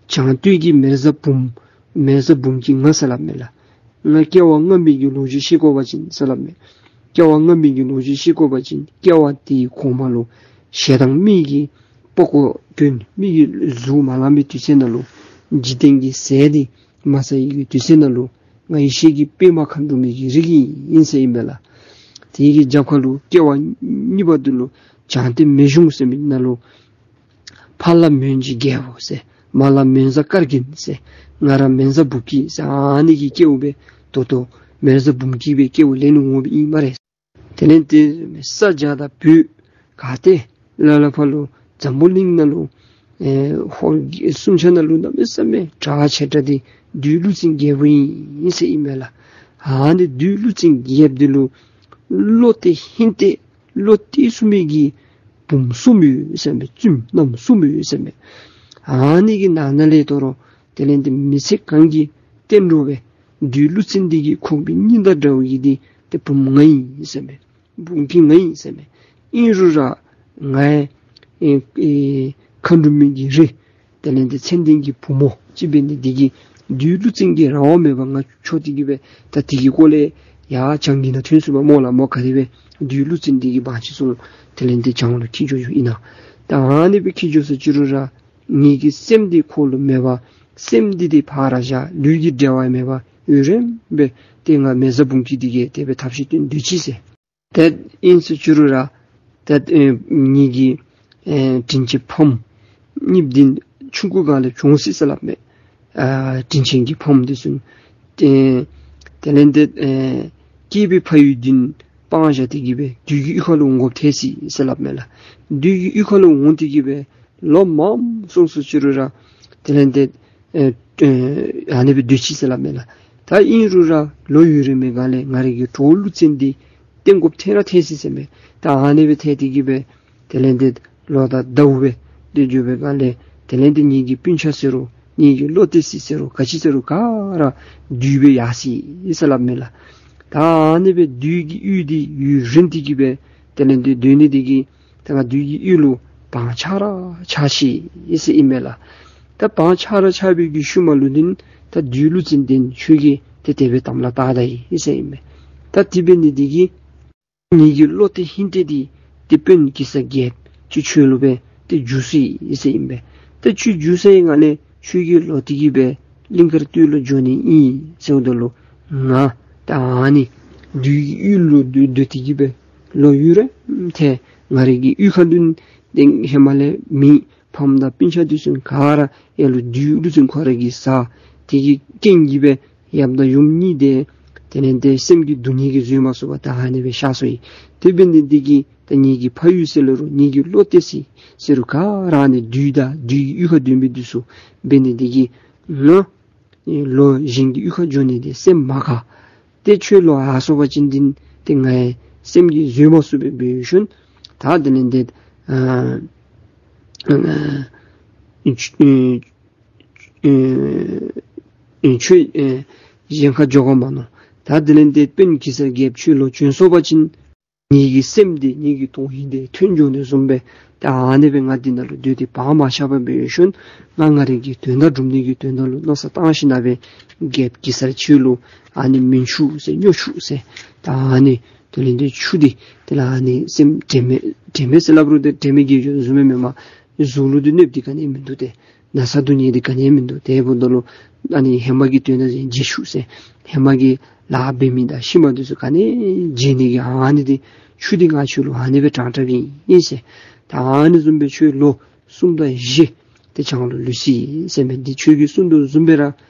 བྱང་སྟོད་ཀྱི་མེ་བཟའ་འབུམ་མེ་བཟའ་འབུམ་སྐྱིད་ང་ཟེར་སླབ་མས་ལགས། ང་སྐྱེ་བ་སྔ་མའི་གི་ལོ་རྒྱུས་བཤད་དགོ་པ་ཅིན་ཟེར་སླབ་མས། སྐྱེ་བ་སྔ་མའི་གི་ལོ་རྒྱུས་བཤད་དགོ་པ་ཅིན་སྐྱེ་བ་དེའི་གོང་མ་ལུ་ཞེ་སྡང་མི་གི་པགས་ཀོ་གྱོན་མི་གི་གཟུགས་མ་ལང་པའི་དུས་ཚོད་ནང་ལུ་འཇིག་རྟེན་གྱི་ཟས་འདི་མ་ཟ་ཡི་གི་དུས་ཚོད་ནང་ལུ་ང་ཡེ་ཤེས་ཀྱི་པདྨ་མཁའ་འགྲོ་མའི་གི་རིགས་ཨིན་ཟེར་ཨིན་པས་ལགས། དེ་གི་རྒྱབ་ཁ་ལུ་སྐྱེ་བ་གཉིས་པ་འདི་ལུ་བྱང་སྟོད་མེ་གཞུང་ཟེར་མི་ནང་ལུ་ཕ་ལ་མོན་གྱི་རྒྱལ་པོ་ཟེར། མ་ལ་མོན་བཟའ་དཀར་རྒྱན་ཟེར། ང་ར་མེ་བཟའ་འབུམ་སྐྱིད་ཟེར། ཨ་ནི་གི་སྐྱེ་བ་སྦེ་ད་ལྟོ་མེ་བཟའ་འབུམ་སྐྱིད་སྦེ་སྐྱེ་བ་ལེན་འོང་བའི་ཨིན་སྨ་རེ། དེ་ལས་དེ་ས་རྒྱ་དང་བོད་ག་ཏེ་ལ་ལ་ཕར་ལུ་འཛམ་བུ་གླིང་ནང་ལུ་ཨེ་ཧོར་གྱི་སུམ་ཆ་ནང་ལུ་གནམ་མེད་ས་མེད་གྲགས་ཆེ་དྲགས་འདི་བདུད་ཀླུ་བཙན་རྒྱལ་པོ་ཨིན་ཟེར་ཨིན་མས་ལགས། ཨ་ནི་བདུད་ཀླུ་བཙན་རྒྱལཔོ་འདི་ལུ་བློ་གཏད་ཧིང་གཏད་བློ་གཏད་ཚུགས་མི་གི་བུམོ་གསུམ་ཡོད་ཟེར་མས། བཙུནམོ་རྣམ་གསུམ་ཡོད་ཟེར་མས། ཨ་ནི་གི་ནང་ན་ལས་དོ་རུང་དེ་ལས་དེ་མི་ཚེ་གང་གི་གཏན་གྲོགས་སྦེ་བདུད་ཀླུ་བཙན་འདི་གི་ཁོག་པའི་སྙིང་དང་འདྲ་བའི་གི་འདི་ཏེ་བུམོ་ང་ཨིན་ཟེར་མས། འབུམ་སྐྱིད་ང་ཨིན་ཟེར་མས། ཨིན་རུང་ར་ང་ཨེ་ཨེ་མཁའ་འགྲོ་མའི་གི་རིགས་དེ་ལས་དེ་མཚན་ལྡན་གྱི་བུ་མོ་ཅིག་འབད་ནི་འདི་གིས་བདུད་ཀླུ་བཙན་གྱི་རང་དབང་མེད་པར་ང་འཕྱོག་སྟེ་གི་སྦེ་ད་དེ་གི་སྐོར་ལས་ཡར་བྱང་གི་ནང་ཐོན་སོང་པས་སྨོ་ལགས། མོ་ག་དེ་སྦེ་བདུད་ཀླུ་བཙན་འདི་གི་བང་ཆེན་སོང་དེ་ལས་དེ་བྱང་ལུ་འཁྱིད་འགྱོ་ཡོདཔ་ཨིན་ན། ད་ཨ་ནི་སྦེ་འཁྱིད་འགྱོ་ས་ཅི་རུང་ར་ངེ་གི་སེམས་འདི་ཁོ་ལུ་མེད་པར་སེམས་འདི་ཏེ་ཕར་བཞག་ལུས་ཀྱི་འབྲེལ་བ་མེད་པར་ཡུན་རིངམོ་སྦེ་ཏེ་ང་མེ་བཟའ་འབུམ་སྐྱིད་འདི་གིས་དེ་སྦེ་ཐབས་ཤེས་བཏོན་སྡོད་ཅི་ཟེར། ཏེ་ཨིན་ཟེར་ཅི་རུང་ར་ཏེ་ཨེ་ངེ་གི་ཨེ་དྲིན་ཅན་ཕམ་གཉིསཔོ་འདི་ཆུང་ཀུ་སྒང་ལས་བྱུང་སོ་ཡི་ཟེར་སླབ་མས། ཨ་དྲིན་ཅན་གྱི་ཕམ་འདི་ཚུ་ཏེ་དེ་ལས་ཏེ་ཨེ་སྐྱེས་པའི་ཕ་ཡུལ་འདི་སྤང་བཞག་སྟེ་གི་སྦེ་བདུད་ཀྱི་གཡུས་ཁ་ལུ་འོང་དགོཔ་ཐལ་སོ་ཡི་ཟེར་སླབ་མས་ལགས། བདུད་ཀྱི་གཡུས་ཁ་ལུ་འོང་སྟེ་གི་སྦེ་ལོ་མངམ་སོང་ཟེར་ཅི་རུང་ར་དེ་ལས་ཏེ་ཨེ་ཨེ་ཨ་ནི་སྦེ་སྡོད་ཅི་ཟེར་སླབ་མས་ལགས། ད་ཨིན་རུང་ར་ལོ་ཡུན་རིངམོའི་སྒང་ལས་ང་རའི་གི་གྲོགས་པོ་ཀླུ་བཙན་འདི་བསྟེན་དགོཔ་ཐལ་ར་ཐལ་སོ་ཡི་ཟེར་མས། ད་ཨ་ནི་སྦེ་ཐལ་ཏེ་གི་སྦེ་དེ་ལས་ཏེ་ལོ་དང་ཟླཝ་སྦེ་སྡོད་འགྱོ་བའི་སྒང་ལས་དེ་ལས་ཏེ་ངེ་གི་སྤུན་ཆ་ཟེར་རུང་ངེ་གི་བློ་གཏད་སྲིང་ཟེར་རུང་ག་ཅི་ཟེར་རུང་ག་ར་བདུད་སྦེ་ཡར་སོ་ཡི་ཟེར་སླབ་མས་ལགས། ད་ཨ་ནི་སྦེ་བདུད་ཀྱི་གཡུས་འདི་ཡུན་རིང་སྟེ་གི་སྦེ་དེ་ལས་ཏེ་སྡོད་ནི་འདི་གིས་ད་ང་བདུད་ཀྱི་གཡུས་ལུ་བང་ཆགས་ར་ཆགས་ཅི་ཟེར་ཨིན་མས་ལགས། ད་བང་ཆགས་ར་ཆགས་པའི་གི་ཤུལ་མ་ལུ་འདི་ད་བདུད་ཀླུ་བཙན་འདི་ཁྱོད་ཀྱིས་ཏེ་དེ་སྦེ་དམ་ལ་བཏགས་ད་ཡི་ཟེར་ཨིན་མས། ད་དེ་འབད་ནི་འདི་གིས་ངེ་གི་བློ་གཏད་ཧིང་གཏད་འདི་ཏེ་དཔོན་གེ་སར་རྒྱལཔོ་ཁྱོད་ཁྱོད་ལུ་སྦེ་ཏེ་འཇུ་སོ་ཡི་ཟེར་ཨིན་པས། ཏེ་ཁྱོད་འཇུ་ཚར་བའི་སྒང་ལས་ཁྱོད་ཀྱིས་ལོག་སྟེ་གི་སྦེ་གླིང་དཀར་སྟོད་ལུ་འགྱོ་ནི་ཨིན་ཟེརཝ་ད་ལུ་ང་ད་ཨ་ནི་བདུད་ཀྱི་གཡུས་ལུ་སྡོད་སྡོད་དེ་གི་སྦེ་ལོ་ཡུན་རིངམོ་ཐལ། ང་རའི་གི་གཡུས་ཁ་འདི་ཏེ་ཧེ་མ་ལས་མི་ཕམ་དང་སྤུན་ཆ་འདི་ཚུ་ག་ར་ཡར་ལུ་བདུད་ཀླུ་བཙན་ཁོ་ར་གིས་བཟའ། དེ་གི་རྐྱེན་གྱིས་སྦེ་ཡབ་དང་ཡུམ་གཉིས་དེ་དེ་ལས་ཏེ་སེམས་ཀྱི་སྡུག་བསྔལ་གྱིས་བཟོད་མ་ཚུགས་པར་ད་ཨ་ནི་སྦེ་གཤགས་སོ་ཡི། དེ་འབད་ནི་འདི་གིས་ད་ངེ་གི་ཕ་ཡུལ་ཟེར་ལོ་རུང་ངེ་གི་བློ་གཏད་སྲིང་ཟེར་རུང་ག་ར་ཨ་ནི་བདུད་དང་བདུད་ཀྱི་གཡུས་ཁར་སྡོད་མི་འདི་ཚུ་འབད་ནི་འདི་གིས་ང་ལོག་གཞན་གྱི་གཡུས་ཁར་འགྱོ་ནི་འདི་སེམས་མ་དགའ། ཏེ་ཁྱོད་ལོག་ཡར་སོང་པ་ཅིན་འདི་ཏེ་ང་སེམས་ཀྱིས་བཟོད་མ་ཚུགས་པས་འབད་ཞིནམ་ད་དེ་ལས་ཏེ་ཨ་ཨ་ཨ་ཨ་ཁྱོད་ཨེ་གཞན་ཁར་འགྱོ་དགོ་མ་མནོ། ད་དེ་ལས་ཏེ་དཔོན་གེ་སར་རྒྱལཔོ་ཁྱོད་ལོག་བྱོན་སོང་པ་ཅིན་ངེ་གི་སེམས་འདི་ངེ་གི་དོན་ཧིང་འདི་ཐོན་འགྱོ་ནི་བཟུམ་སྦེ་ད་ཨ་ནི་སྦེ་ང་འདི་ནང་ལུ་སྡོད་དེ་བག་མ་ཆགས་པར་འབད་ཞིནམ་ང་ང་རའི་གི་དོན་དག་སྒྲུབ་ནི་གི་དོན་དག་ལུ་མནོ་བསམ་བཏང་ཞིནམ་སྦེ་རྒྱལཔོ་གེ་སར་ཁྱོད་ལུ་ཨ་ནི་སྨན་ཆུ་ཟེར་སྨྱོ་ཆུ་ཟེར་ད་ཨ་ནི་དེ་ལས་ཏེ་ཆུ་འདི་དེ་ལས་ཨ་ནི་སེམས་དྲན་མེད་དྲན་མེད་ཟེར་སླབ་རུང་ཏེ་དྲན་མེད་ཀྱི་བཟུམ་སྦེ་མེན་མས། གཟུགས་ལུ་འདི་གནོདཔ་འདི་ག་ནི་མིན་འདུག་སྟེ། ན་ཚ་སྡུག་བསྔལ་འདི་ག་ནི་མིན་འདུག། དེ་འབདཝ་ད་ལུ་ཨ་ནི་ཧེ་མ་གི་དོན་དག་བརྗེད་ཆོག་ཟེར། ཧེ་མ་གི་ལཱ་འབད་མི་དང་ཤུལ་མ་འདི་ཚུ་ག་ནི་བརྗེད་ནི་གི་ཨ་ནི་འདི་ཆུ་འདི་ང་ཁྱོད་ལུ་ཨ་ནི་སྦེ་དྲང་དྲངམ་ཨིན་ཟེར། ད་ཨ་ནི་བཟུམ་སྦེ་ཁྱོད་ལོ་གསུམ་དང་བཞི་ཏེ་བྱང་ལུ་ལུས་སོ་ཡི་ཟེར་མི་འདི་ཁྱོད་ཀྱིས་གསུངས་དོ་བཟུམ་སྦེ་ར་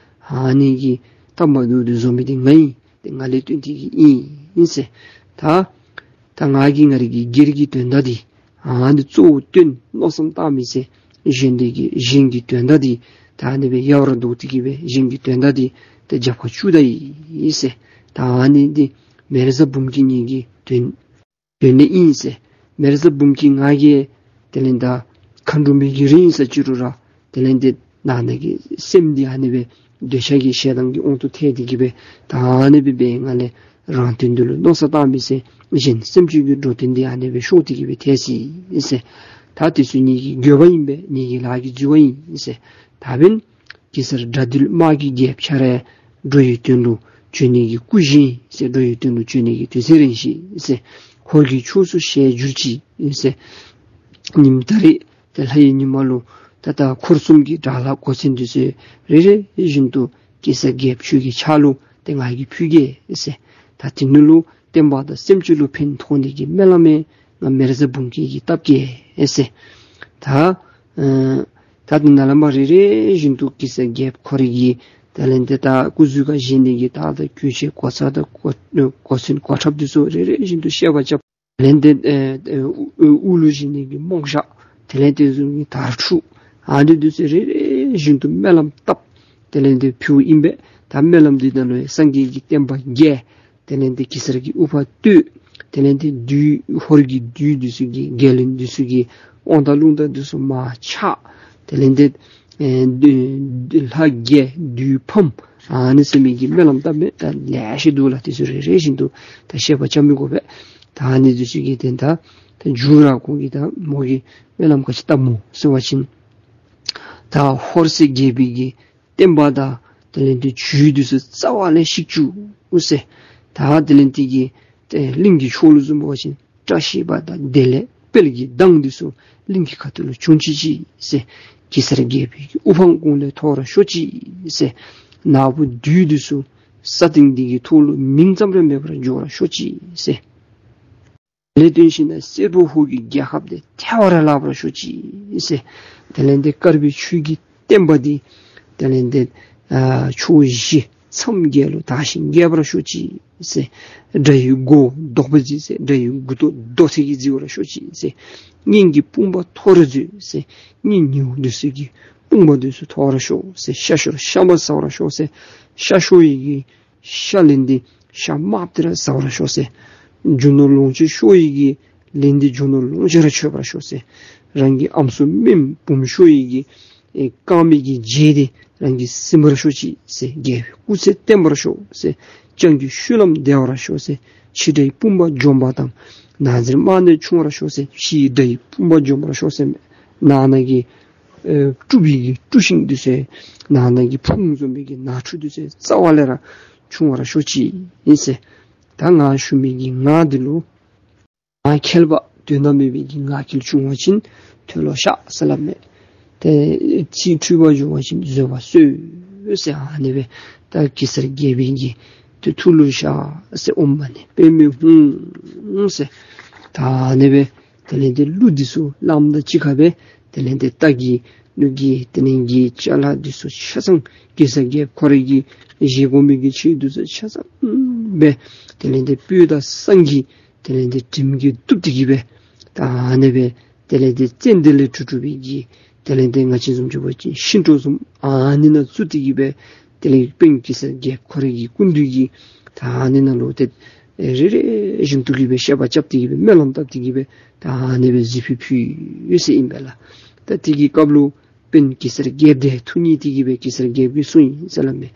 ཨ་ནི་གི་སྟབས་མ་བདེཝ་འདི་བཟོ་མི་འདི་ང་ཨིན། ཏེ་ང་ལས་བརྟེན་ཏེ་གི་ཨིན་ཟེར། ད་ད་ང་གིས་ང་རའི་གི་སྒེར་གྱི་དོན་དག་འདི་ཨ་ནི་གཙོ་བོ་བཏོན་མནོ་བསམ་བཏང་མི་ཟེར། གཞན་འདི་གི་གཞན་གྱི་དོན་དག་འདི་ད་ཨ་ནི་སྦེ་ཡལ་བར་བཟློག་སྟེ་གི་སྦེ་གཞན་གྱི་དོན་དག་འདི་ད་རྒྱབ་ཁར་བཅུག་ད་ཡི་ཟེར། ད་ཨ་ནི་འདི་མེ་བཟའ་འབུམ་སྐྱིད་ངེ་གི་དོན་དོན་ནི་ཨིན་ཟེར། མེ་བཟའ་འབུམ་སྐྱིད་ང་གིས་དེ་ལས་ད་མཁའ་འགྲོ་མའི་གི་རིགས་ཨིན་ཟེར་ཅི་རུང་ར་དེ་ལས་ཏེ་ནང་ན་གི་སེམས་འདི་ཨ་ནི་སྦེ་འདོད་ཆགས་ཀྱི་ཞེ་སྡང་གི་དབང་དུ་ཐལ་ཏེ་གི་སྦེ་ད་ཨ་ནི་སྦེ་འབད་བའི་སྒང་ལས་རང་དོན་འདི་ལུ་མནོ་བསམ་བཏང་མི་ཟེར། གཞན་སེམས་ཅན་གྱི་འགྲོ་དོན་འདི་ཨ་ནི་སྦེ་ཤོར་ཏེ་གི་སྦེ་ཐལ་སོ་ཡི་ཟེར། ད་དེ་ཚུ་ངེ་གི་དགོས་པ་ཨིན་པས། ངེ་གི་ལཱ་གི་འཛོལ་བ་ཨིན་ཟེར། ད་འབདན་གེ་སར་དགྲ་འདུལ་དམག་གི་རྒྱལཔོ་ཁྱོད་ར་འགྲོ་བའི་དོན་ལུ་བྱོན་ནི་གི་སྐུ་བཞེངས་ཟེར། འགྲོ་བའི་དོན་ལུ་བྱོན་ནི་གི་དུས་ཚོད་རན་ཅི་ཟེར། ཧོར་གྱི་ཕྱོགས་སུ་ཞལ་བསྒྱུར་ཅིག་ཟེར། ཉིནམ་ད་རེས་ཏེ་ལྷ་ཡི་ཉི་མ་ལུ་ད་ད་འཁོར་གསུམ་གྱི་དགྲ་ལྷ་འགོ་བཙུགས་འདི་ཚུ་རེ་རེ་བཞིན་དུ་གེ་སར་རྒྱལཔོ་ཁྱོད་ཀྱི་ཕྱག་ལུ་ཏེ་ང་གིས་ཕུལ་གེ་ཟེར། ད་དེ་ནང་ལུ་བསྟན་པ་དང་སེམས་ཅན་ལུ་ཕན་ཐོགས་ནི་གི་སྨོན་ལམ་ཡང་ང་མེ་བཟའ་འབུམ་སྐྱིད་ཀྱིས་བཏབ་གེ་ཟེར། ད་ཨ་ད་དེ་ནང་ལས་མར་རེ་རེ་བཞིན་དུ་གེ་སར་རྒྱལཔོ་ཁོ་རའི་གི་དེ་ལས་ཏེ་ད་སྐུ་གཟུགས་ཁར་བཞེས་ནི་གི་དར་དང་གོས་ཆེན་གོ་ཆ་དང་གོ་གོ་མཚོན་གོ་ཁྲབ་འདི་ཚུ་རེ་རེ་བཞིན་དུ་བཤལ་བ་རྐྱབ། དེ་ལས་ཏེ་ཨེ་ཨེ་དབུ་དབུ་ལུ་བཞེས་ནི་གི་རྨོག་ཞྭ་དེ་ལས་ཏེ་གཟུགས་ཀྱི་དར་ཕྲུག་ཨ་ནི་འདི་ཚུ་རེ་རེ་བཞིན་དུ་སྨོན་ལམ་བཏབ། དེ་ལས་ཏེ་ཕུལཝ་ཨིན་པས། ད་སྨོན་ལམ་འདི་ནང་ལུ་སངས་རྒྱས་ཀྱི་བསྟན་པ་རྒྱས། དེ་ལས་ཏེ་གེ་སར་གྱི་དབུ་འཕང་བསྟོད། དེ་ལས་ཏེ་བདུད་ཧོར་གྱི་བདུད་འདི་ཚུ་གི་རྒྱལ་བློན་འདི་ཚུ་གི་དབང་ཐང་རླུང་རྟ་འདི་ཚུ་མར་ཆག། དེ་ལས་ཏེ་ཨེ་བདུད་བདུད་ལྷ་རྒྱལ་བདུད་ཕམ་ཨ་ནི་ཟེར་མི་གི་སྨོན་ལམ་བཏབ་མི་ད་ལེ་ཤ་འདུག་ལགས། དེ་ཚུ་རེ་རེ་བཞིན་དུ་ད་བཤད་པ་རྐྱབ་མི་དགོ་པས། ད་ཨ་ནི་འདི་ཚུ་གི་དོན་དག་ད་མཇུག་ར་ཁོང་གིས་ད་མོ་གིས་སྨོན་ལམ་ག་ཅི་བཏབ་སྨོ་ཟེར་བ་ཅིན་ད་ཧོར་སྲས་བརྒྱད་པའི་གི་བསྟན་པ་དང་དེ་ལས་ཏེ་ཇུས་འདི་ཚུ་རྩ་བ་ལས་བཤིག་བཅུག་ཟེར། ད་དེ་ལས་ཏེ་གི་ཏེ་གླིང་གི་ཕྱོགས་ལུ་བཟུམ་འབད་བ་ཅིན་བཀྲ་ཤིས་པ་དང་བདེ་ལེགས་ དཔལ་གྱི་མདངས་འདི་ཚུ་གླིང་གི་ཁ་ཐུག་ལུ་བྱུང་ཅི་ཅི་ཟེར། གེ་སར་རྒྱལ་པོའི་གི་དབུ་འཕང་དགུང་ལས་མཐོ་བར་ཤོག་ཅིག་ཟེར། ནག་པོ་བདུད་འདི་ཚུ་ས་སྟེང་འདི་གི་ཐོག་ལུ་མིང་ཙམ་ར་མེད་པར་འགྱུར་བར་ཤོག་ཅིག་ཟེར། ལས་དོན་ཤིང་ན་སེར་པོ་ཧོར་གྱི་རྒྱལ་ཁབ་འདི་ཐལ་བར་བརླག་པར་ཤོག་ཅིག་ཟེར། དེ་ལས་འདི་དཀར་པོའི་ཆོས་ཀྱི་བསྟན་པ་འདི་དེ་ལས་འདི་ཨ་ཕྱོགས་བཞི་མཚམས་བརྒྱད་ལུ་དར་ཞིང་རྒྱས་པར་ཤོག་ཅིག་ཟེར། དགྲ་ཡི་མགོ་རྡོག་པ་བརྫིས་ཟེར། དགྲ་ཡི་མགུ་ཏོ་རྡོ་ཐེ་གིས་བརྫི་བར་ཤོག་ཅིག་ཟེར། གཉེན་གྱི་དཔུང་པ་མཐོ་རུ་མཛོད་ཟེར། གཉེན་ཉེཝ་འདི་ཚུ་གི་དཔུང་པ་འདི་ཚུ་མཐོ་བར་ཤོག་ཟེར། ཤ་ཤོར་ཤ་མ་ཟ་བར་ཤོག་ཟེར། ཤ་ཤོར་བའི་གི་ཤ་ལན་འདི་ཤ་དམརཔོ་འདི་ར་ཟ་བར་ཤོག་ཟེར། རྒྱུ་ནོར་ལོངས་སྤྱོད་ཤོར་བའི་གི་ལན་འདི་རྒྱུ་ནོར་ལོངས་སྤྱོད་ར་མཆོད་པར་ཤོག་ཟེར། རང་གི་ཨམ་སྲུ་སྨན་བུམོ་ཤོར་བའི་གི་ཨེ་རྐང་མའི་གི་རྗེས་འདི་རང་གིས་ཟིན་པར་ཤོག་ཅིག་ཟེར། རྒྱལ་པོའི་སྐུ་ཚེ་བརྟན་པར་ཤོག་ཟེར། སྤྱང་ཀིའི་བཤུལ་ལམ་བདེ་བར་ཤོག་ཟེར། འཆི་དགྲའི་དཔུང་པ་འཇོམས་པ་དང་ནག་འཛིང་དམག་ནད་ཆུང་བར་ཤོག་ཟེར། ཕྱིའི་དགྲ་ཡི་དཔུང་པ་འཇོམས་པར་ཤོག་ཟེར། ནང་ན་གི་ཨེ་དཀྲུག་པའི་གི་དཀྲུག་ཤིང་འདི་ཚུ་ནང་ན་གི་ཕུང་བཟུམ་མའི་གི་ནང་འཁྲུག་འདི་ཚུ་རྩ་བ་ལས་ར་ཆུང་བར་ཤོག་ཅིག་ཨིན་ཟེར། ད་ང་ཞུ་མི་གི་ངག་འདི་ལུ་ངག་འཁྱལ་བ་དོན་དག་མེད་པའི་གི་ངག་འཁྱལ་བྱུང་བ་ཅིན་མཐོལ་ལོ་བཤགས་ཟེར་སླབ་མས། ཏེ་ཚིག་འཁྲུལ་བ་བྱུང་བ་ཅིན་བཟོད་པ་གསོལ་ཟེར། ཨ་ནི་སྦེ་ད་གེ་སར་རྒྱལ་པོའི་གི་ཏེ་ཐུགས་ལུ་བཞག་ཟེར། ཨོཾ་མ་ཎི་པདྨེ་ཧཱུྃ་ཟེར། ད་ཨ་ནི་སྦེ་དེ་ལས་ཏེ་གླུ་འདི་ཚུ་བླངམ་ད་ཅིག་ཁར་སྦེ་དེ་ལས་ཏེ་རྟ་གི་གླུ་གི་དེ་ལས་གི་ཅ་ལ་འདི་ཚུ་ཆ་ཚང་གེ་སར་རྒྱལཔོ་ཁོ་རའི་གི་བཞེས་སྒོ་མའི་གི་ཆས་འདི་ཚུ་ཆ་ཚང་སྦེ་དེ་ལས་ཏེ་སྤོས་དང་བསང་གི་དེ་ལས་ཏེ་དྲིམ་གྱིས་བཏུབ་སྟེ་གི་སྦེ་ད་ཨ་ནི་སྦེ་དེ་ལས་ཏེ་ཙན་དན་ལས་གྲུབ་གྲུབ་པའི་གི་དེ་ལས་ཏེ་ང་བཅས་བཟུམ་ཅིག་འབད་བ་ཅིན་ཤིང་ཏོག་བཟུམ་ཨ་ནི་ནང་བཙུགས་ཏེ་གི་སྦེ་དེ་ལས་དཔོན་གེ་སར་རྒྱལཔོ་ཁོ་རའི་གི་སྐུ་མདུན་གྱི་ད་ཨ་ནི་ནང་ལུ་ཏེ་རེ་རེ་བཞིན་དུ་གི་སྦེ་བཤད་པ་རྐྱབ་སྟེ་གི་སྦེ་སྨོན་ལམ་བཏབ་སྟེ་གི་སྦེ་ད་ཨ་ནི་སྦེ་གཟིགས་ཕུལ་ཕུལ་ཡོད་ཟེར་ཨིན་པས་ལགས། ད་དེ་གི་སྐབས་ལུ་དཔོན་གེ་སར་རྒྱལཔོ་དེ་ཐུགས་མཉེས་ཏེ་གི་སྦེ་གེ་སར་རྒྱལཔོ་གིས་གསུངས་ཡི་ཟེར་སླབ་མས།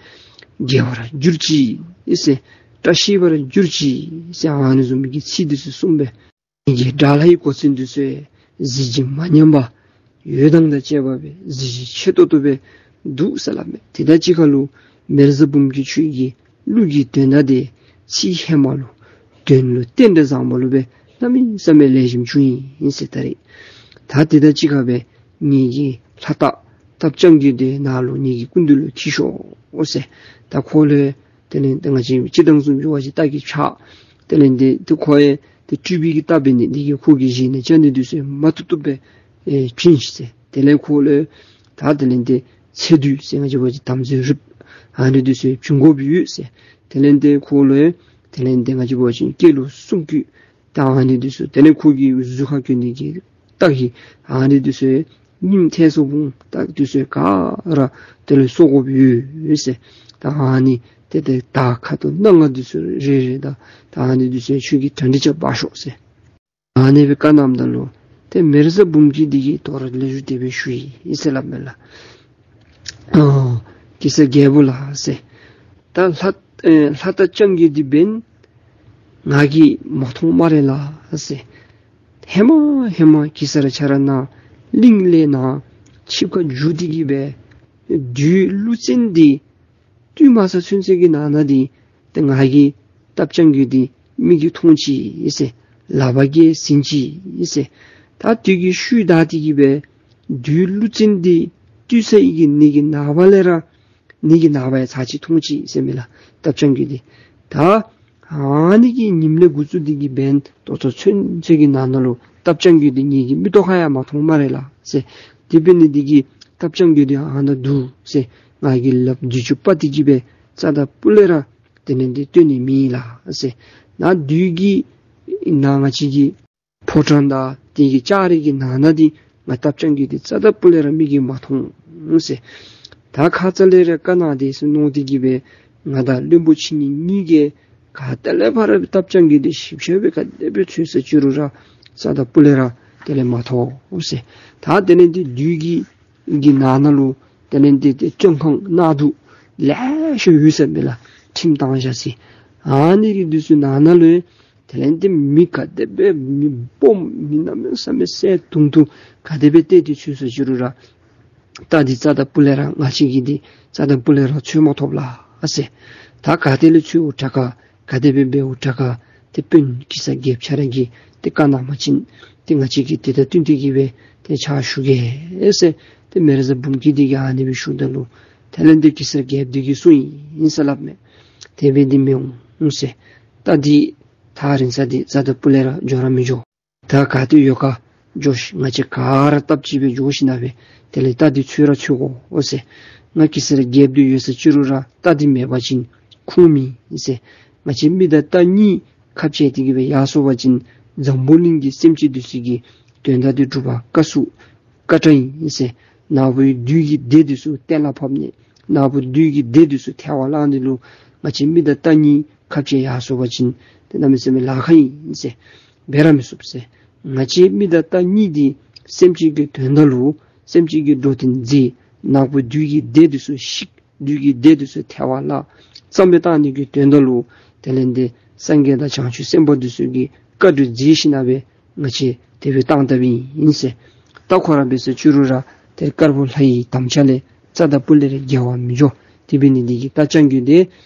དགེ་བར་གྱུར་ཅིག་ཟེར། བཀྲ་ཤིས་པར་གྱུར་ཅིག་ཟེར། ཨ་ནི་བཟུམ་གྱི་ཚིག་འདི་ཚུ་གསུངས་སྦེ་ངེ་གི་དགྲ་ལྷའི་གོ་མཚོན་འདི་ཚུ་གཟི་བརྗིད་མ་ཉམས་པ་འོད་མདངས་དང་བཅས་པ་སྦེ་གཟི་བརྗིད་ཆེ་ཏོག་ཏོ་སྦེ་འདུག་ཟེར་སླབ་མས། དེ་དང་གཅིག་ཁར་ལུ་མེ་བཟའ་འབུམ་སྐྱིད་ཁྱོད་ཀྱི་གླུ་གི་དོན་དག་དེ་ཚིག་ཧེ་མ་ལུ་དོན་ལུ་རྟེན་འབྲེལ་བཟང་པོ་ལུ་སྦེ་གནམ་མེད་ས་མེད་ལེགས་ཤོམ་བྱུང་ཡི་ཟེར། ད་རེས་ད་དེ་དང་གཅིག་ཁར་སྦེ་ངེ་གི་ལྷ་སྟག་སྟག་སྤྱང་ཀི་དེ་ནཱ་ལུ་ངེ་གི་སྐུ་མདུན་ལུ་འཁྱིད་ཤོག་ཟེར། ད་ཁོ་ལུ་དེ་ལས་ཏེ་ང་བཅས་སྤྱིར་བཏང་བཟུམ་ཅིག་འབད་བ་ཅིན་སྟག་གི་ཕྱག་དེ་ལས་ཏེ་ཏེ་ཁོ་ཡང་ཏེ་སྤྲུལ་པའི་གི་རྟགས་འབད་ནི་དེ་གིས་ཁོ་གི་གཞི་ནས་ཅ་ནི་འདི་ཚུ་མ་བཏུབ་བཏུབ་སྦེ་ཨེ་བྱིན་ཤིག་ཟེར། དེ་ལས་ཁོ་ལུ་ད་དེ་ལས་ཏེ་ཚེ་མདུད་ཟེར་ང་བཅས་འབད་བ་ཅིན་དམ་ཚིག་རིགཔ་ཨ་ནི་འདི་ཚུ་བྱིན་དགོཔ་ཡོད་ཟེར། དེ་ལས་ཏེ་ཁོ་ལུ་དེ་ལས་ཏེ་ང་བཅས་འབད་བ་ཅིན་སྐེ་ལུ་སྲུང་སྐུད་ད་ཨ་ནི་འདི་ཚུ་དེ་ལས་ཁོ་གི་གཟུགས་ཁར་གྱོན་ནི་གི་རྟ་གི་ཨ་ནི་འདི་ཚུ་ཉིམ་ཐལ་སོ་བུང་རྟ་འདི་ཚུ་ག་ར་དེ་ལས་གསོ་དགོཔ་ཡོད་ཟེར། ད་ཨ་ནི་ཏེ་ཏེ་དར་ཁ་དོག་སྣ་ལྔ་འདི་ཚུ་རེ་རེ་དང་ད་ཨ་ནི་འདི་ཚུ་ཁྱོད་ཀྱིས་གྲ་སྒྲིག་རྐྱབ་འབག་ཤོག་ཟེར། ཨ་ནི་སྦེ་བཀའ་གནངམ་ད་ལུ་ཏེ་མེ་བཟའ་འབུམ་སྐྱིད་འདི་གིས་དོ་རུང་ལེགས་ཤོམ་དེ་སྦེ་ཞུ་ཡི་ཟེར་སླབ་མས་ལགས། ཨ་གེ་སར་རྒྱལ་པོ་ལགས་ཟེར། ད་ལྷ་ཨེ་ལྷ་སྟག་སྤྱང་ཀི་འདི་འབདན་ང་གིས་མ་མཐོང་སྨ་རེ་ལགས་ཟེར། ཧེ་མ་ཧེ་མ་གེ་སར་ཁྱོད་ར་ནཱ་གླིང་ལས་ནཱ་ཆིབས་ཁར་འགྱོ་སྟེ་གི་སྦེ་བདུད་ཀླུ་བཙན་འདི་བཏུལ་མ་ཚར་ཚུན་ཚོད་ཀྱི་ནང་ན་འདི་ཏེ་ང་གིས་སྟག་སྤྱང་ཀི་འདི་མིག་གིས་མཐོང་ཅི་ཟེར། ལག་པ་གིས་ཟིན་ཅི་ཟེར། ད་དེ་གི་ཤུལ་བདའ་སྟེ་གི་སྦེ་བདུད་ཀླུ་བཙན་འདི་བཏུལ་ཚར་ཡི་གི་ནི་གི་ནངས་པ་ལས་ར་ནི་གི་ནངས་པ་ཡང་ཚར་གཅིག་མཐོང་ཅི་ཟེར་མས་ལགས་སྟག་སྤྱང་ཀི་འདི། ད་ཨ་ནི་གི་ཉིནམ་ལས་འགོ་བཙུགས་ཏེ་གི་འབདན་ད་ལྟོ་ཚུན་ཚོད་ཀྱི་ནང་ན་ལུ་སྟག་སྤྱང་ཀི་འདི་ངེ་གི་མིག་ཏོ་ཁར་ཡང་མ་མཐོང་སྨ་རེ་ལགས་ཟེར། དེ་འབད་ནི་འདི་གིས་སྟག་སྤྱང་ཀི་འདི་ཨ་ནཱ་འདུག་ཟེར། ང་གིས་ལགཔ་བདུད་ཅུ་སྤར་ཏེ་གི་སྦེ་རྩ་དང་སྤུ་ལས་ར་དེ་ལས་འདི་བཏོན་ནི་མེད་ལགས་ཟེར། ནཱ་བདུད་ཀྱི་ནཱ་ང་བཅས་ཀྱི་ཕོ་བྲང་དང་དེ་གི་ལྕགས་རི་གི་ནང་ན་འདི་ང་སྟག་སྤྱང་ཀི་འདི་རྩ་དང་སྤུ་ལས་ར་མིག་གིས་མ་མཐོང་ཟེར། ད་ཁ་ཙ་ལས་ར་བཀའ་གནང་སྟེ་ཟེར་མནོ་སྟེ་གི་སྦེ་ང་དང་བློན་པོ་ཁྱེད་གཉིས་གཉིས་ཀྱིས་ག་ཏེ་ལས་ཕར་སྟག་སྤྱང་ཀི་འདི་ཞིབ་ཆ་སྦེ་ག་དེ་སྦེ་འཚོལ་ས་ཅི་རུང་ར་རྩ་དང་སྤུ་ལས་ར་དེ་ལས་མ་ཐོབ་ཟེར། ད་དེ་ལས་འདི་བདུད་ཀྱི་གི་ནང་ན་ལུ་དེ་ལས་འདི་ཏེ་བཙོན་ཁང་ནང་དུ་ལེ་ཤ་ཡོད་ཟེར་མས་ལགས། ཁྲིམས་བཏང་བཞག་ཟེར། ཨ་ནི་གི་འདི་ཚུ་ནང་ན་ལུ་དེ་ལས་འདི་མི་ག་དེ་སྦེ་མི་སྦོམ་མི་གནམ་མེད་ས་མེད་གསལ་ཐུང་ཐུང་ག་དེ་སྦེ་བལྟ་སྟེ་འཚོལ་ས་ཅི་རུང་ར་རྟ་འདི་རྩ་དང་སྤུ་ལས་ར་ང་བཅས་ཀྱིས་འདི་རྩ་དང་སྤུ་ལས་ར་འཚོལ་མ་ཐོབ་ལགས་ཟེར། ད་ག་ཏེ་ལས་འཚོལཝ་དྲག་ག་ག་དེ་སྦེ་འབདཝ་དྲག་ག་ཏེ་དཔོན་གེ་སར་རྒྱལཔོ་ཁྱོད་ར་གིས་ཏེ་བཀའ་གནང་བ་ཅིན་ཏེ་ང་བཅས་ཀྱིས་དེ་དང་བསྟུན་ཏེ་གི་སྦེ་ཏེ་ཕྱག་ཞུ་གེ་ཟེར། ཏེ་མེ་བཟའ་འབུམ་སྐྱིད་འདི་གིས་ཨ་ནི་སྦེ་ཞུཝ་ད་ལུ་དེ་ལས་ཏེ་གེ་སར་རྒྱལཔོ་འདི་གིས་གསུངས་ཡི་ཟེར་སླབ་མས། དེ་སྦེ་འདི་མི་འོང་ཟེར། རྟ་འདི་ད་རིང་ས་འདི་རྩ་དང་སྤུ་ལས་ར་འགྱོ་ར་མི་འགྱོ། ད་ག་ཏེ་ཡོད་ག་འགྱོ་ཤིག། ང་བཅས་ག་ར་སྟབས་གཅིག་སྦེ་འགྱོ་ཞིནམ་སྦེ་དེ་ལས་རྟ་འདི་འཚོལ་ར་འཚོལ་དགོ་ཟེར། ང་གེ་སར་རྒྱལཔོ་འདི་ཡོད་ས་ཅི་རུང་ར་རྟ་འདི་མེད་པ་ཅིན་ཁུངས་མེད་ཟེར། ང་བཅས་མི་དང་རྟ་གཉིས་ཁ་འབྱལ་ཏེ་གི་སྦེ་ཡར་སོང་བ་ཅིན་འཛམ་བུ་གླིང་གི་སེམས་ཅན་འདི་ཚུ་གི་དོན་དག་འདི་སྒྲུབ་པར་དཀའ་སུ་དཀའ་དྲགས་ཨིན་ཟེར། ནཱ་བུ་བདུད་ཀྱི་སྡེ་འདི་ཚུ་གཏན་ལ་ཕབ་ནི། ནཱ་བུ་བདུད་ཀྱི་སྡེ་འདི་ཚུ་ཐལ་བར་བརླག་ནི་ལུ་ང་བཅས་མི་དང་རྟ་གཉིས་ཁ་འབྱལ་ཡར་སོང་བ་ཅིན་ཏེ་གནམ་མེད་ས་མེད་ལཱ་ཁག་ཨིན་ཟེར། འབད་ར་མི་ཚུགས་ཟེར། ང་བཅས་མི་དང་རྟ་གཉིས་འདི་སེམས་ཅན་གྱི་དོན་དག་ལུ་སེམས་ཅན་གྱི་འགྲོ་དོན་མཛད། ནཱ་བུ་བདུད་ཀྱི་སྡེ་འདི་ཚུ་བཤིག། བདུད་ཀྱི་སྡེ་འདི་ཚུ་ཐལ་བར་བརླག། རྩ་མེད་བཏང་ནི་གི་དོན་དག་ལུ་དེ་ལས་ཏེ་སངས་རྒྱས་དང་བྱང་ཆུབ་སེམས་དཔའ་འདི་ཚུ་གིས་བཀའ་བགྲོས་མཛད་ཞིནམ་སྦེ་ང་བཅས་དེ་སྦེ་བཏང་བཏངམ་ཨིན་ཟེར། ད་ཁོ་ར་འབད་ས་ཅི་རུང་ར་ཏེ་དཀར་པོ་ལྷ་ཡི་དམ་བཅའ་ལས་རྩ་དང་སྤུ་ལས་ར་འགལ་བར་མི་འགྱོ། དེ་འབད་ནི་འདི་གིས་རྟ་རྐྱང་རྒོད་འདི་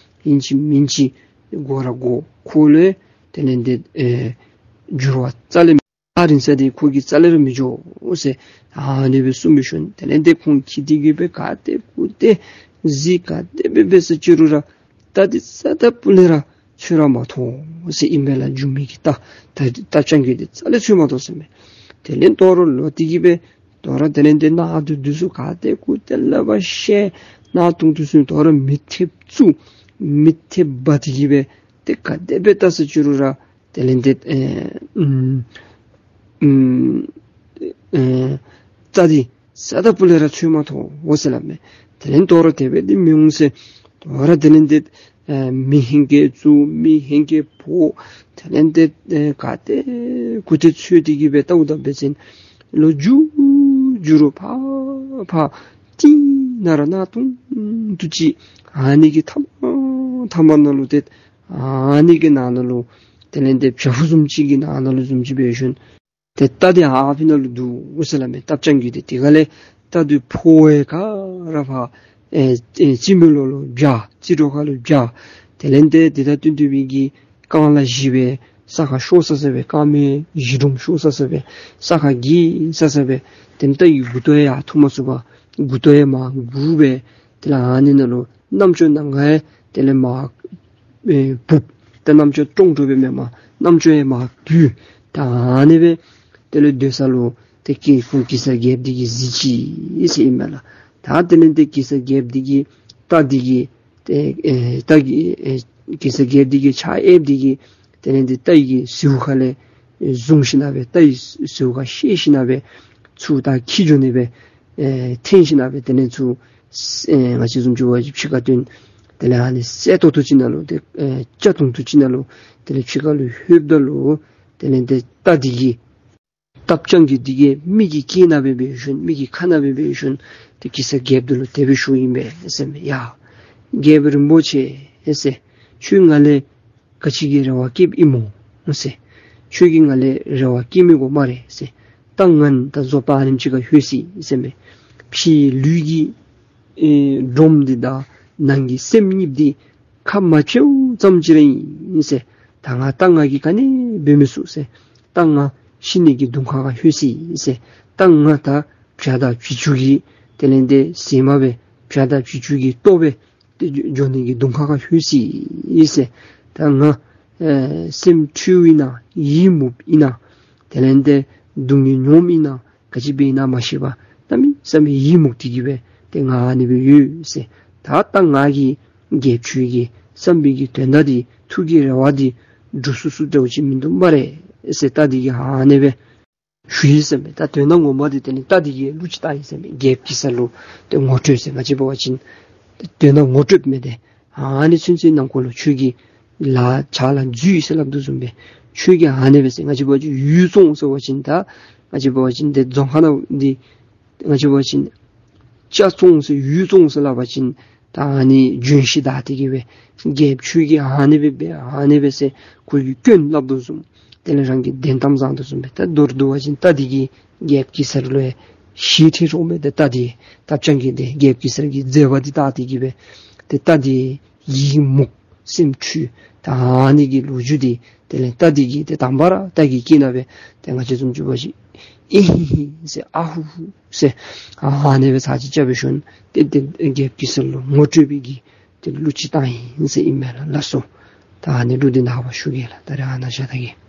ཨིན་ཅི་མིན་ཅི་དགོ་ར་དགོ། ཁོ་ལུ་དེ་ལས་ཏེ་ཨེ་འགྱུར་བ་རྩ་ལས་མེད། ད་རིང་ས་འདི་ཁོ་གིས་རྩ་ལས་ར་མི་འགྱོ་ཟེར་ཨ་ནི་སྦེ་གསུངས་མི་ཤུལ་དེ་ལས་ཏེ་ཁོང་ཁྱིད་དེ་གི་སྦེ་ག་ཏེ་གུ་ཏེ་གཟིགས། ག་དེ་སྦེ་འབད་ས་ཅི་རུང་ར་རྟ་འདི་རྩ་དང་སྤུ་ལས་ར་འཚོལ་ར་མ་ཐོབ་ཟེར་ཨིན་པས་ལགས། འཇུ་མི་གི་རྟ་རྟ་རྐྱང་རྒོད་འདི་རྩ་ལས་འཚོལ་མ་ཐོབ་ཟེར་མས། དེ་ལས་དོ་རུང་ལོག་སྟེ་གི་སྦེ་དོ་རུང་དེ་ལས་ཏེ་གནག་དུང་འདི་ཚུ་ག་ཏེ་གུ་ཏེ་ལག་པར་བཤེད། གནག་དུང་འདི་ཚུ་དོ་རུང་མེ་མཐེབ་བཙུགས། མེ་མཐེབ་འབག་སྟེ་གི་སྦེ་ཏེ་ག་དེ་སྦེ་བལྟ་ས་ཅི་རུང་ར་དེ་ལས་ཏེ་ཨེ་ཨུམ་ཨུམ་ཨེ་རྟ་འདི་རྩ་དང་སྤུ་ལས་ར་འཚོལ་མ་ཐོབ་འོང་ཟེར་སླབ་མས། དེ་ལས་དོ་རུང་དེ་སྦེ་འདི་མི་འོང་ཟེར། དོ་རུང་དེ་ལས་ཏེ་ཨེ་མེ་ཧེང་སྐལ་བཙུགས། མེ་ཧེང་སྐལ་ཕོག། དེ་ལས་ཏེ་ཨེ་ག་ཏེ་གུ་ཏེ་འཚོལ་ཏེ་གི་སྦེ་བལྟཝ་ད་འབད་བ་ཅིན་ལོག་འགྱོ་འགྱོ་རུང་ཕར་ཕར་གཏིང་ནང་ར་གནག་དུང་དུང་ཅིག་ཨ་ནི་གི་མཐའ་མཐའ་མ་ནང་ལུ་ཏེ་ཨ་ནི་གི་ནང་ན་ལུ་དེ་ལས་ཏེ་བྱག་ཕུག་བཟུམ་ཅིག་གི་ནང་ན་ལུ་བཟུམ་ཅིག་འབད་ཞིནམ་ཏེ་རྟ་འདི་ཨ་ཕི་ནང་ལུ་འདུག་ཟེར་སླབ་མས། རྟ་རྐྱང་རྒོད་འདི། དེ་ག་ལས་རྟ་འདི་ཕོ་བའི་ག་ར་ཕར་ཨེ་ཨེ་རྩེ་མོ་ལོགས་ལུ་བྱ། རྩེ་དྲོ་ཁ་ལུ་བྱ། དེ་ལས་ཏེ་དེ་དང་བསྟུན་ཏེ་སྦེ་གི་རྐང་ལག་བཞི་སྦེ་ས་ཁར་ཤོར་ས་ས་སྦེ། རྐངམ་བཞི་དྲུམ་ཤོར་ས་ས་སྦེ་ས་ཁར་འགྱེལ་ས་ས་སྦེ། དེ་ལས་རྟ་གི་མགུ་ཏོ་ཡང་འཐུ་མ་ཚུགས་པར་མགུ་ཏོ་ཡང་མར་སྒུར་སྦེ་དེ་ལས་ཨ་ནི་ནང་ལུ་རྣམ་ཅོ་ནང་ང་ཡང་དེ་ལས་མར་ཨེ་འབུབ། ཏེ་རྣམ་ཅོ་ཀྲོང་ཀྲོ་སྦེ་མེན་པར་རྣམ་ཅོ་ཡང་མར་བསྡུས། ད་ཨ་ནི་སྦེ་དེ་ལས་སྡོད་ས་ལུ་ཏེ་ཀྱེ་ཁོང་གེ་སར་རྒྱལཔོ་འདི་གིས་གཟིགས་ཅི་ཟེར་ཨིན་མས་ལགས། ད་དེ་ལས་ཏེ་གེ་སར་རྒྱལཔོ་འདི་གིས་རྟ་འདི་གི་ཏེ་ཨེ་རྟ་གི་ཨེ་གེ་སར་རྒྱལཔོ་འདི་གི་ཕྱག་གཡསཔ་འདི་གིས་དེ་ལས་ཏེ་རྟ་གི་ཟེའུ་ཁ་ལས་ཨེ་བཟུང་ཞིནམ་སྦེ་རྟ་གི་ཟེའུ་ཁ་བཤེད་ཞིནམ་སྦེ་ཚུར་ད་འཁྱིད་འགྱོ་ནི་སྦེ་ཨེ་འཐེན་ཞིནམ་སྦེ་དེ་ལས་ཚུར་ཨེ་ང་བཅས་བཟུམ་ཅིག་འབད་བ་ཅིན་ཕྱི་ཁར་བཏོན། དེ་ལས་ཨ་ནི་གསལ་ཏོག་ཏོ་ཅིག་ནང་ལུ་ཏེ་ཨེ་སྐྱ་དུང་དུ་ཅིག་ནང་ལུ་དེ་ལས་ཕྱི་ཁ་ལུ་ལྷོདཔ་ད་ལུ་དེ་ལས་ཏེ་རྟ་འདི་གིས་རྟ་རྐྱང་རྒོད་འདི་གིས་མི་གི་སྐད་ནང་སྦེ་འབད་ཞིནམ་མི་གི་ཁ་ནང་སྦེ་འབད་ཞིནམ་ཏེ་གེ་སར་རྒྱལཔོ་འདི་ལུ་དེ་སྦེ་ཞུཝ་ཨིན་པས་ཟེར་མས། ཡ་རྒྱལཔོ་རིན་པོ་ཆེ་ཟེར། ཁྱོད་ང་ལས་ག་ཅི་གི་རེ་བ་བསྐྱེདཔ་ཨིན་མོ་ཟེར། ཁྱོད་ཀྱིས་ང་ལས་རེ་བ་བསྐྱེད་མི་དགོ་སྨ་རེ་ཟེར། ད་ང་ད་བཟོད་པ་ཨ་ནེམ་ཅིག་ཁར་ལྷོད་ཅི་ཟེར་མས། ཕྱི་ལུས་ཀྱི་ཨེ་སྒྲོམ་འདི་དང་ནང་གི་སེམས་གཉིསཔོ་འདི་ཁ་མ་འཕྱལཝ་ཙམ་ཅིག་ར་ཨིན་ཟེར། ད་ང་ད་ང་གིས་ག་ནི་འབད་མི་ཚུགས་ཟེར། ད་ང་ཤི་ནི་གི་གདོང་ཁ་ཁར་ལྷོད་ཅི་ཟེར། ད་ང་ད་བྱ་དང་བྱི་ཅུང་གི་དེ་ལས་ཏེ་ཟེ་མ་སྦེ་བྱ་དང་བྱི་ཅུང་གི་ལྟོ་སྦེ་ཏེ་འགྱོ་ནི་གི་གདོང་ཁ་ཁར་ལྷོད་ཅི་ཟེར། ད་ང་ཨེ་སེམས་འཁྲུལཝ་ཨིན་ན་ཡི་མུག་ཨིན་ན་དེ་ལས་ཏེ་སྡུག་བསྔལ་མྱོངམ་ཨིན་ན་ག་ཅི་སྦེ་ཨིན་ན་མ་ཤེས་པར་གནམ་མེད་ས་མེད་ཡི་མུག་སྟེ་གི་སྦེ་ཏེ་ང་ཨ་ནི་སྦེ་ཡོད་ཟེར། ད་ད་ང་གིས་རྒྱལཔོ་ཁྱོད་ཀྱི་བསམ་པའི་གི་དོན་དག་འདི་ཐུགས་ཀྱི་རེ་བ་འདི་འགྲུབ་ཚུགས་ཚུགས་འདྲཝ་ཅིག་མིན་འདུག་སྨ་རེ་ཟེར་རྟ་འདི་གིས་ཨ་ནི་སྦེ་ཞུ་ཡི་ཟེར་མས། ད་དོན་དག་ངོ་མ་འདི་དེ་ལས་རྟ་འདི་གིས་གླུ་ཅིག་བཏང་ཡི་ཟེར་མས། རྒྱལཔོ་གེ་སར་ལུ་ཏེ་ངོ་སྤྲོད་ཟེར་ང་བཅས་འབད་བ་ཅིན་དོན་དག་ངོ་སྤྲོད་མས་ཏེ། ཨ་ནི་ཚུན་ཚོད་ནང་འཁོད་ལུ་ཁྱོད་ཀྱིས་ལཱ་ཕྱག་ལཱ་འཛོལ་ཡི་ཟེར་སླབ་དོ་བཟུམ་སྦེ་ཁྱོད་ཀྱིས་ཨ་ནི་སྦེ་ཟེར། ང་བཅས་འབད་བ་ཅིན་ཡུལ་བཙོང་ཟེར་བ་ཅིན་ད་ང་བཅས་འབད་བ་ཅིན་ཏེ་རྫོང་ཁ་ནང་འདི་ང་བཅས་འབད་བ་ཅིན་ལྕགས་བཙོང་ཟེར་ཡུལ་བཙོང་ཟེར་སླབ་པ་ཅིན་ད་ཨ་ནི་བྱོན་ཞིནམ་ད་དེ་གི་སྦེ་རྒྱལཔོ་ཁྱོད་ཀྱིས་ཨ་ནི་སྦེ་འབད་ཨ་ནི་སྦེ་ཟེར་ཁོ་གིས་སྐྱོན་སླབ་དོ་བཟུམ་དེ་ལས་རང་གིས་བདེན་གཏམ་བཟང་དོ་བཟུམ་སྦེ། ད་མདོར་བསྡུ་བ་ཅིན་རྟ་འདི་གིས་རྒྱལཔོ་གེ་སར་ལུ་ཞེ་ཁྲེལ་འདྲཝ་མས། ཏེ་རྟ་འདི་རྟ་རྐྱང་རྒོད་འདི་རྒྱལཔོ་གེ་སར་གྱི་མཛད་པ་འདི་ད་དེ་གི་སྦེ་ཏེ་རྟ་འདི་ཡི་མུག་ སེམས་འཁྲུལ། ད་ཨ་ནི་གི་ལོ་རྒྱུས་འདི་དེ་ལས་རྟ་འདི་གིས་ཏེ་དང་པ་ར་རྟ་གི་དཀྱིལ་ན་སྦེ་ཏེ་ང་བཅས་བཟུམ་ཅིག་འབད་བ་ཅིན་ཨི་ཧི་ཧི་ཟེར་ཨ་ཧུ་ཧུ་ཟེར་ཨ་ནི་སྦེ་ཚར་གཅིག་རྐྱབ་སྦེ་ཞིནམ་ཏེ་ཏེ་རྒྱལཔོ་གེ་སར་ལུ་ངོ་སྤྲོད་པའི་གི་ཏེ་གླུ་ཅིག་བཏང་ཡི་ཟེར་ཨིན་མས་ལགས། ལགས་སོ། ད་ཨ་ནི་གླུ་འདི་ནངས་པ་ཞུ་གེ་ལགས། ད་རེས་ཨ་ནཱ་བཞག་ད་གེ།